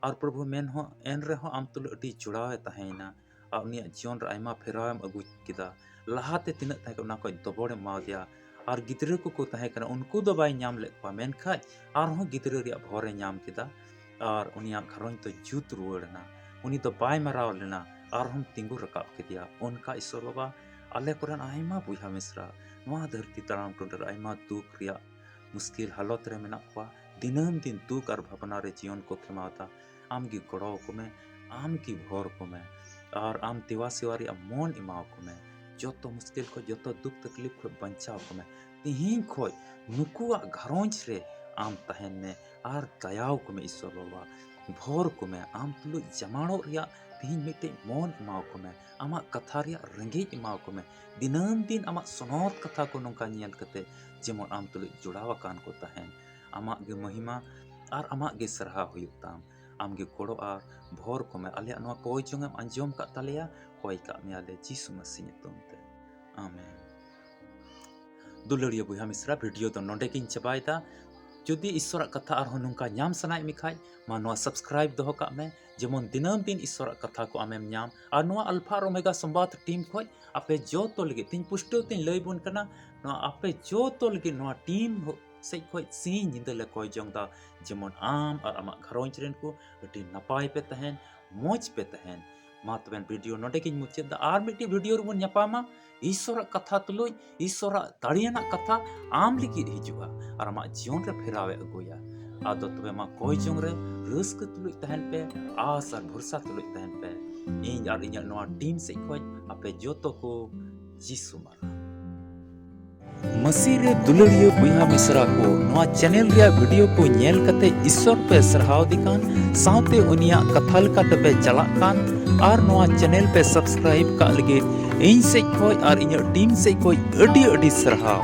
ᱟᱨ ᱯᱨᱚᱵᱷᱩ, ᱢᱮᱱ ᱦᱚᱸ, ᱮᱱ ᱨᱮᱦᱚᱸ ᱟᱢ ᱛᱩᱞᱩᱡ ᱟᱹᱰᱤ ᱡᱚᱲᱟᱣ ᱮ ᱛᱟᱦᱮᱸᱭᱮᱱᱟ᱾ ᱟᱨ ᱩᱱᱤᱭᱟᱜ ᱡᱤᱭᱚᱱ ᱨᱮ ᱟᱭᱢᱟ ᱯᱷᱮᱨᱟᱣ ᱮᱢ ᱟᱹᱜᱩ ᱠᱮᱫᱟ᱾ ᱞᱟᱦᱟᱛᱮ ᱛᱤᱱᱟᱹᱜ ᱛᱟᱦᱮᱸ ᱠᱟᱱᱟ, ᱚᱱᱟ ᱠᱷᱚᱱ ᱰᱚᱵᱚᱞ ᱮᱢ ᱮᱢᱟᱣᱟᱫᱮᱭᱟ᱾ ᱟᱨ ᱜᱤᱫᱽᱨᱟᱹ ᱠᱚᱠᱚ ᱛᱟᱦᱮᱸ ᱠᱟᱱᱟ, ᱩᱱᱠᱩ ᱫᱚ ᱵᱟᱭ ᱧᱟᱢ ᱞᱮᱫ ᱠᱚᱣᱟ, ᱢᱮᱱᱠᱷᱟᱡ ᱟᱨᱦᱚᱸ ᱜᱤᱫᱽᱨᱟᱹ ᱨᱮᱭᱟᱜ ᱵᱷᱚᱨ ᱮ ᱧᱟᱢ ᱠᱮᱫᱟ᱾ ᱟᱨ ᱩᱱᱤᱭᱟᱜ ᱜᱷᱟᱨᱚᱸᱡᱽ ᱫᱚ ᱡᱩᱛ ᱨᱩᱣᱟᱹᱲ ᱮᱱᱟ᱾ ᱩᱱᱤ ᱫᱚ ᱵᱟᱭ ᱢᱟᱨᱟᱣ ᱞᱮᱱᱟ, ᱟᱨᱦᱚᱸ ᱛᱤᱸᱜᱩ ᱨᱟᱠᱟᱵ ᱠᱮᱫᱮᱭᱟ᱾ ᱚᱱᱠᱟ ᱤᱥᱥᱚᱨ ᱵᱟᱵᱟ, ᱟᱞᱮ ᱠᱚᱨᱮᱱ ᱟᱭᱢᱟ ᱵᱚᱭᱦᱟ ᱢᱤᱥᱨᱟ ᱱᱚᱣᱟ ᱫᱷᱟᱹᱨᱛᱤ ᱛᱟᱲᱟᱢ ᱴᱩᱰᱟᱹ ᱨᱮ ᱟᱭᱢᱟ ᱫᱩᱠ ᱨᱮᱭᱟᱜ ᱢᱩᱥᱠᱤᱞ ᱦᱟᱞᱚᱛ ᱨᱮ ᱢᱮᱱᱟᱜ ᱠᱚᱣᱟ᱾ ᱫᱤᱱᱟᱹᱢ ᱫᱤᱱ ᱫᱩᱠ ᱟᱨ ᱵᱷᱟᱵᱽᱱᱟ ᱨᱮ ᱡᱤᱭᱚᱱ ᱠᱚ ᱠᱷᱮᱢᱟᱣ ᱮᱫᱟ᱾ ᱟᱢ ᱜᱮ ᱜᱚᱲᱚ ᱟᱠᱚ ᱢᱮ, ᱟᱢ ᱜᱮ ᱵᱷᱚᱨ ᱠᱚ ᱢᱮ, ᱟᱨ ᱟᱢ ᱫᱮᱣᱟ ᱥᱮᱣᱟ ᱨᱮᱭᱟᱜ ᱢᱚᱱ ᱮᱢᱟ ᱟᱠᱚ ᱢᱮ᱾ ᱡᱚᱛᱚ ᱢᱩᱥᱠᱤᱞ ᱠᱷᱚᱡ, ᱡᱚᱛᱚ ᱫᱩᱠ ᱛᱟᱠᱞᱤᱯ ᱠᱷᱚᱡ ᱵᱟᱧᱪᱟᱣ ᱠᱚ ᱢᱮ᱾ ᱛᱤᱦᱤᱧ ᱠᱷᱚᱡ ᱱᱩᱠᱩᱣᱟᱜ ᱜᱷᱟᱨᱚᱸᱡᱽ ᱨᱮ ᱟᱢ ᱛᱟᱦᱮᱱ ᱢᱮ ᱟᱨ ᱫᱟᱭᱟᱣ ᱠᱚ ᱢᱮ ᱤᱥᱥᱚᱨ ᱵᱟᱵᱟ᱾ ᱵᱷᱚᱨ ᱠᱚ ᱢᱮ, ᱟᱢ ᱛᱩᱞᱩᱡ ᱡᱟᱢᱟᱲᱚᱜ ᱨᱮᱭᱟᱜ ᱛᱤᱦᱤᱧ ᱢᱤᱫᱴᱮᱡ ᱢᱚᱱ ᱮᱢᱟᱣ ᱠᱚ ᱢᱮ᱾ ᱟᱢᱟᱜ ᱠᱟᱛᱷᱟ ᱨᱮᱭᱟᱜ ᱨᱮᱸᱜᱮᱡ ᱮᱢᱟᱣ ᱠᱚ ᱢᱮ᱾ ᱫᱤᱱᱟᱹᱢ ᱫᱤᱱ ᱟᱢᱟᱜ ᱥᱚᱱᱚᱛ ᱠᱟᱛᱷᱟ ᱠᱚ ᱱᱚᱝᱠᱟ ᱧᱮᱞ ᱠᱟᱛᱮ ᱡᱮᱢᱚᱱ ᱟᱢ ᱛᱩᱞᱩᱡ ᱡᱚᱲᱟᱣ ᱟᱠᱟᱱ ᱠᱚ ᱛᱟᱦᱮᱱ᱾ ᱟᱢᱟᱜ ᱜᱮ ᱢᱚᱦᱤᱢᱟ ᱟᱨ ᱟᱢᱟᱜ ᱜᱮ ᱥᱟᱨᱦᱟᱣ ᱦᱩᱭᱩᱜ ᱛᱟᱢ᱾ ᱟᱢ ᱜᱮ ᱜᱚᱲᱚ ᱟᱨ ᱵᱷᱚᱨ ᱠᱚ ᱢᱮ᱾ ᱟᱞᱮᱭᱟᱜ ᱱᱚᱣᱟ ᱠᱚᱭ ᱡᱚᱝ ᱮᱢ ᱟᱸᱡᱚᱢ ᱠᱟᱜ ᱛᱟᱞᱮᱭᱟ, ᱠᱚᱭ ᱠᱟᱜ ᱢᱮᱭᱟᱞᱮ ᱡᱤᱥᱩ ᱢᱟᱹᱥᱤ ᱧᱩᱛᱩᱢ ᱛᱮ᱾ ᱟᱢᱮᱱ᱾ ᱫᱩᱞᱟᱹᱲᱤᱭᱟᱹ ᱵᱚᱭᱦᱟ ᱢᱤᱥᱨᱟ, ᱵᱷᱤᱰᱤᱭᱳ ᱫᱚ ᱱᱚᱸᱰᱮ ᱜᱤᱧ ᱪᱟᱵᱟᱭᱮᱫᱟ᱾ ᱡᱩᱫᱤ ᱤᱥᱥᱚᱨᱟᱜ ᱠᱟᱛᱷᱟ ᱟᱨᱦᱚᱸ ᱱᱚᱝᱠᱟ ᱧᱟᱢ ᱥᱟᱱᱟᱭᱮᱫ ᱢᱮ ᱠᱷᱟᱡ, ᱢᱟ ᱱᱚᱣᱟ subscribe ᱫᱚᱦᱚ ᱠᱟᱜ ᱢᱮ, ᱡᱮᱢᱚᱱ ᱫᱤᱱᱟᱹᱢ ᱫᱤᱱ ᱤᱥᱥᱚᱨᱟᱜ ᱠᱟᱛᱷᱟ ᱠᱚ ᱟᱢᱮᱢ ᱧᱟᱢ᱾ ᱟᱨ ᱱᱚᱣᱟ ᱟᱞᱯᱷᱟ ᱟᱨ ᱳᱢᱮᱜᱟ ᱥᱚᱢᱵᱟᱫ ᱴᱤᱢ ᱠᱷᱚᱡ ᱟᱯᱮ ᱡᱚᱛᱚ ᱞᱟᱹᱜᱤᱫ ᱛᱤᱧ ᱯᱩᱥᱴᱟᱹᱣ ᱛᱤᱧ ᱞᱟᱹᱭ ᱵᱚᱱ ᱠᱟᱱᱟ, ᱱᱚᱣᱟ ᱟᱯᱮ ᱡᱚᱛᱚ ᱞᱟᱹᱜᱤᱫ ᱱᱚᱣᱟ ᱴᱤᱢ ᱥᱮᱡ ᱠᱷᱚᱡ ᱥᱤᱧ ᱧᱤᱫᱟᱹ ᱞᱮ ᱠᱚᱭ ᱡᱚᱝ ᱫᱟ, ᱡᱮᱢᱚᱱ ᱟᱢ ᱟᱨ ᱟᱢᱟᱜ ᱜᱷᱟᱨᱚᱸᱡᱽ ᱨᱮᱱ ᱠᱚ ᱟᱹᱰᱤ ᱱᱟᱯᱟᱭ ᱯᱮ ᱛᱟᱦᱮᱱ, ᱢᱚᱡᱽ ᱯᱮ ᱛᱟᱦᱮᱱ᱾ ᱢᱟ ᱛᱚᱵᱮ ᱵᱷᱤᱰᱤᱭᱳ ᱱᱚᱰᱮ ᱜᱤᱧ ᱢᱩᱪᱟᱹᱫ ᱫᱟ, ᱟᱨ ᱢᱤᱫᱴᱤᱡ ᱵᱷᱤᱰᱤᱭᱳ ᱨᱮᱵᱚᱱ ᱧᱟᱯᱟᱢᱟ᱾ ᱤᱥᱥᱚᱨᱟᱜ ᱠᱟᱛᱷᱟ ᱛᱩᱞᱩᱡ, ᱤᱥᱥᱚᱨᱟᱜ ᱫᱟᱲᱮᱭᱟᱱᱟᱜ ᱠᱟᱛᱷᱟ ᱟᱢ ᱞᱟᱹᱜᱤᱫ ᱦᱤᱡᱩᱜᱼᱟ ᱟᱨ ᱟᱢᱟᱜ ᱡᱤᱭᱚᱱ ᱨᱮ ᱯᱷᱮᱨᱟᱣ ᱮ ᱟᱹᱜᱩᱭᱟ᱾ ᱟᱫᱚ ᱛᱚᱵᱮ ᱢᱟ ᱠᱚᱭ ᱡᱚᱝ ᱨᱮ ᱨᱟᱹᱥᱠᱟᱹ ᱛᱩᱞᱩᱡ ᱛᱟᱦᱮᱱ ᱯᱮ, ᱟᱥ ᱟᱨ ᱵᱷᱚᱨᱥᱟ ᱛᱩᱞᱩᱡ ᱛᱟᱦᱮᱱ ᱯᱮ᱾ ᱤᱧ ᱟᱨ ᱤᱧᱟᱹᱜ ᱱᱚᱣᱟ ᱴᱤᱢ ᱥᱮᱡ ᱠᱷᱚᱡ ᱟᱯᱮ ᱡᱚᱛᱚ ᱠᱚ ᱡᱤᱥᱩ ᱢᱟᱨᱟ᱾ ᱢᱟᱹᱥᱤ ᱨᱮ ᱫᱩᱞᱟᱹᱲᱤᱭᱟᱹ ᱵᱚᱭᱦᱟ ᱢᱤᱥᱨᱟ ᱠᱚ, ᱱᱚᱣᱟ ᱪᱮᱱᱮᱞ ᱨᱮᱭᱟᱜ ᱵᱷᱤᱰᱤᱭᱳ ᱠᱚ ᱧᱮᱞ ᱠᱟᱛᱮ ᱤᱥᱥᱚᱨ ᱯᱮ ᱥᱟᱨᱦᱟᱣ ᱫᱮ ᱠᱟᱱ, ᱥᱟᱶᱛᱮ ᱩᱱᱤᱭᱟᱜ ᱠᱟᱛᱷᱟ ᱞᱮᱠᱟᱛᱮ ᱯᱮ ᱪᱟᱞᱟᱜ ᱠᱟᱱ, ᱟᱨ ᱱᱚᱣᱟ ᱪᱮᱱᱮᱞ ᱯᱮ subscribe ᱠᱟᱜ ᱞᱟᱹᱜᱤᱫ ᱤᱧ ᱥᱮᱡ ᱠᱷᱚᱡ ᱟᱨ ᱤᱧᱟᱹᱜ ᱴᱤᱢ ᱥᱮᱡ ᱠᱷᱚᱡ ᱟᱹᱰᱤ ᱟᱹᱰᱤ ᱥᱟᱨᱦᱟᱣ᱾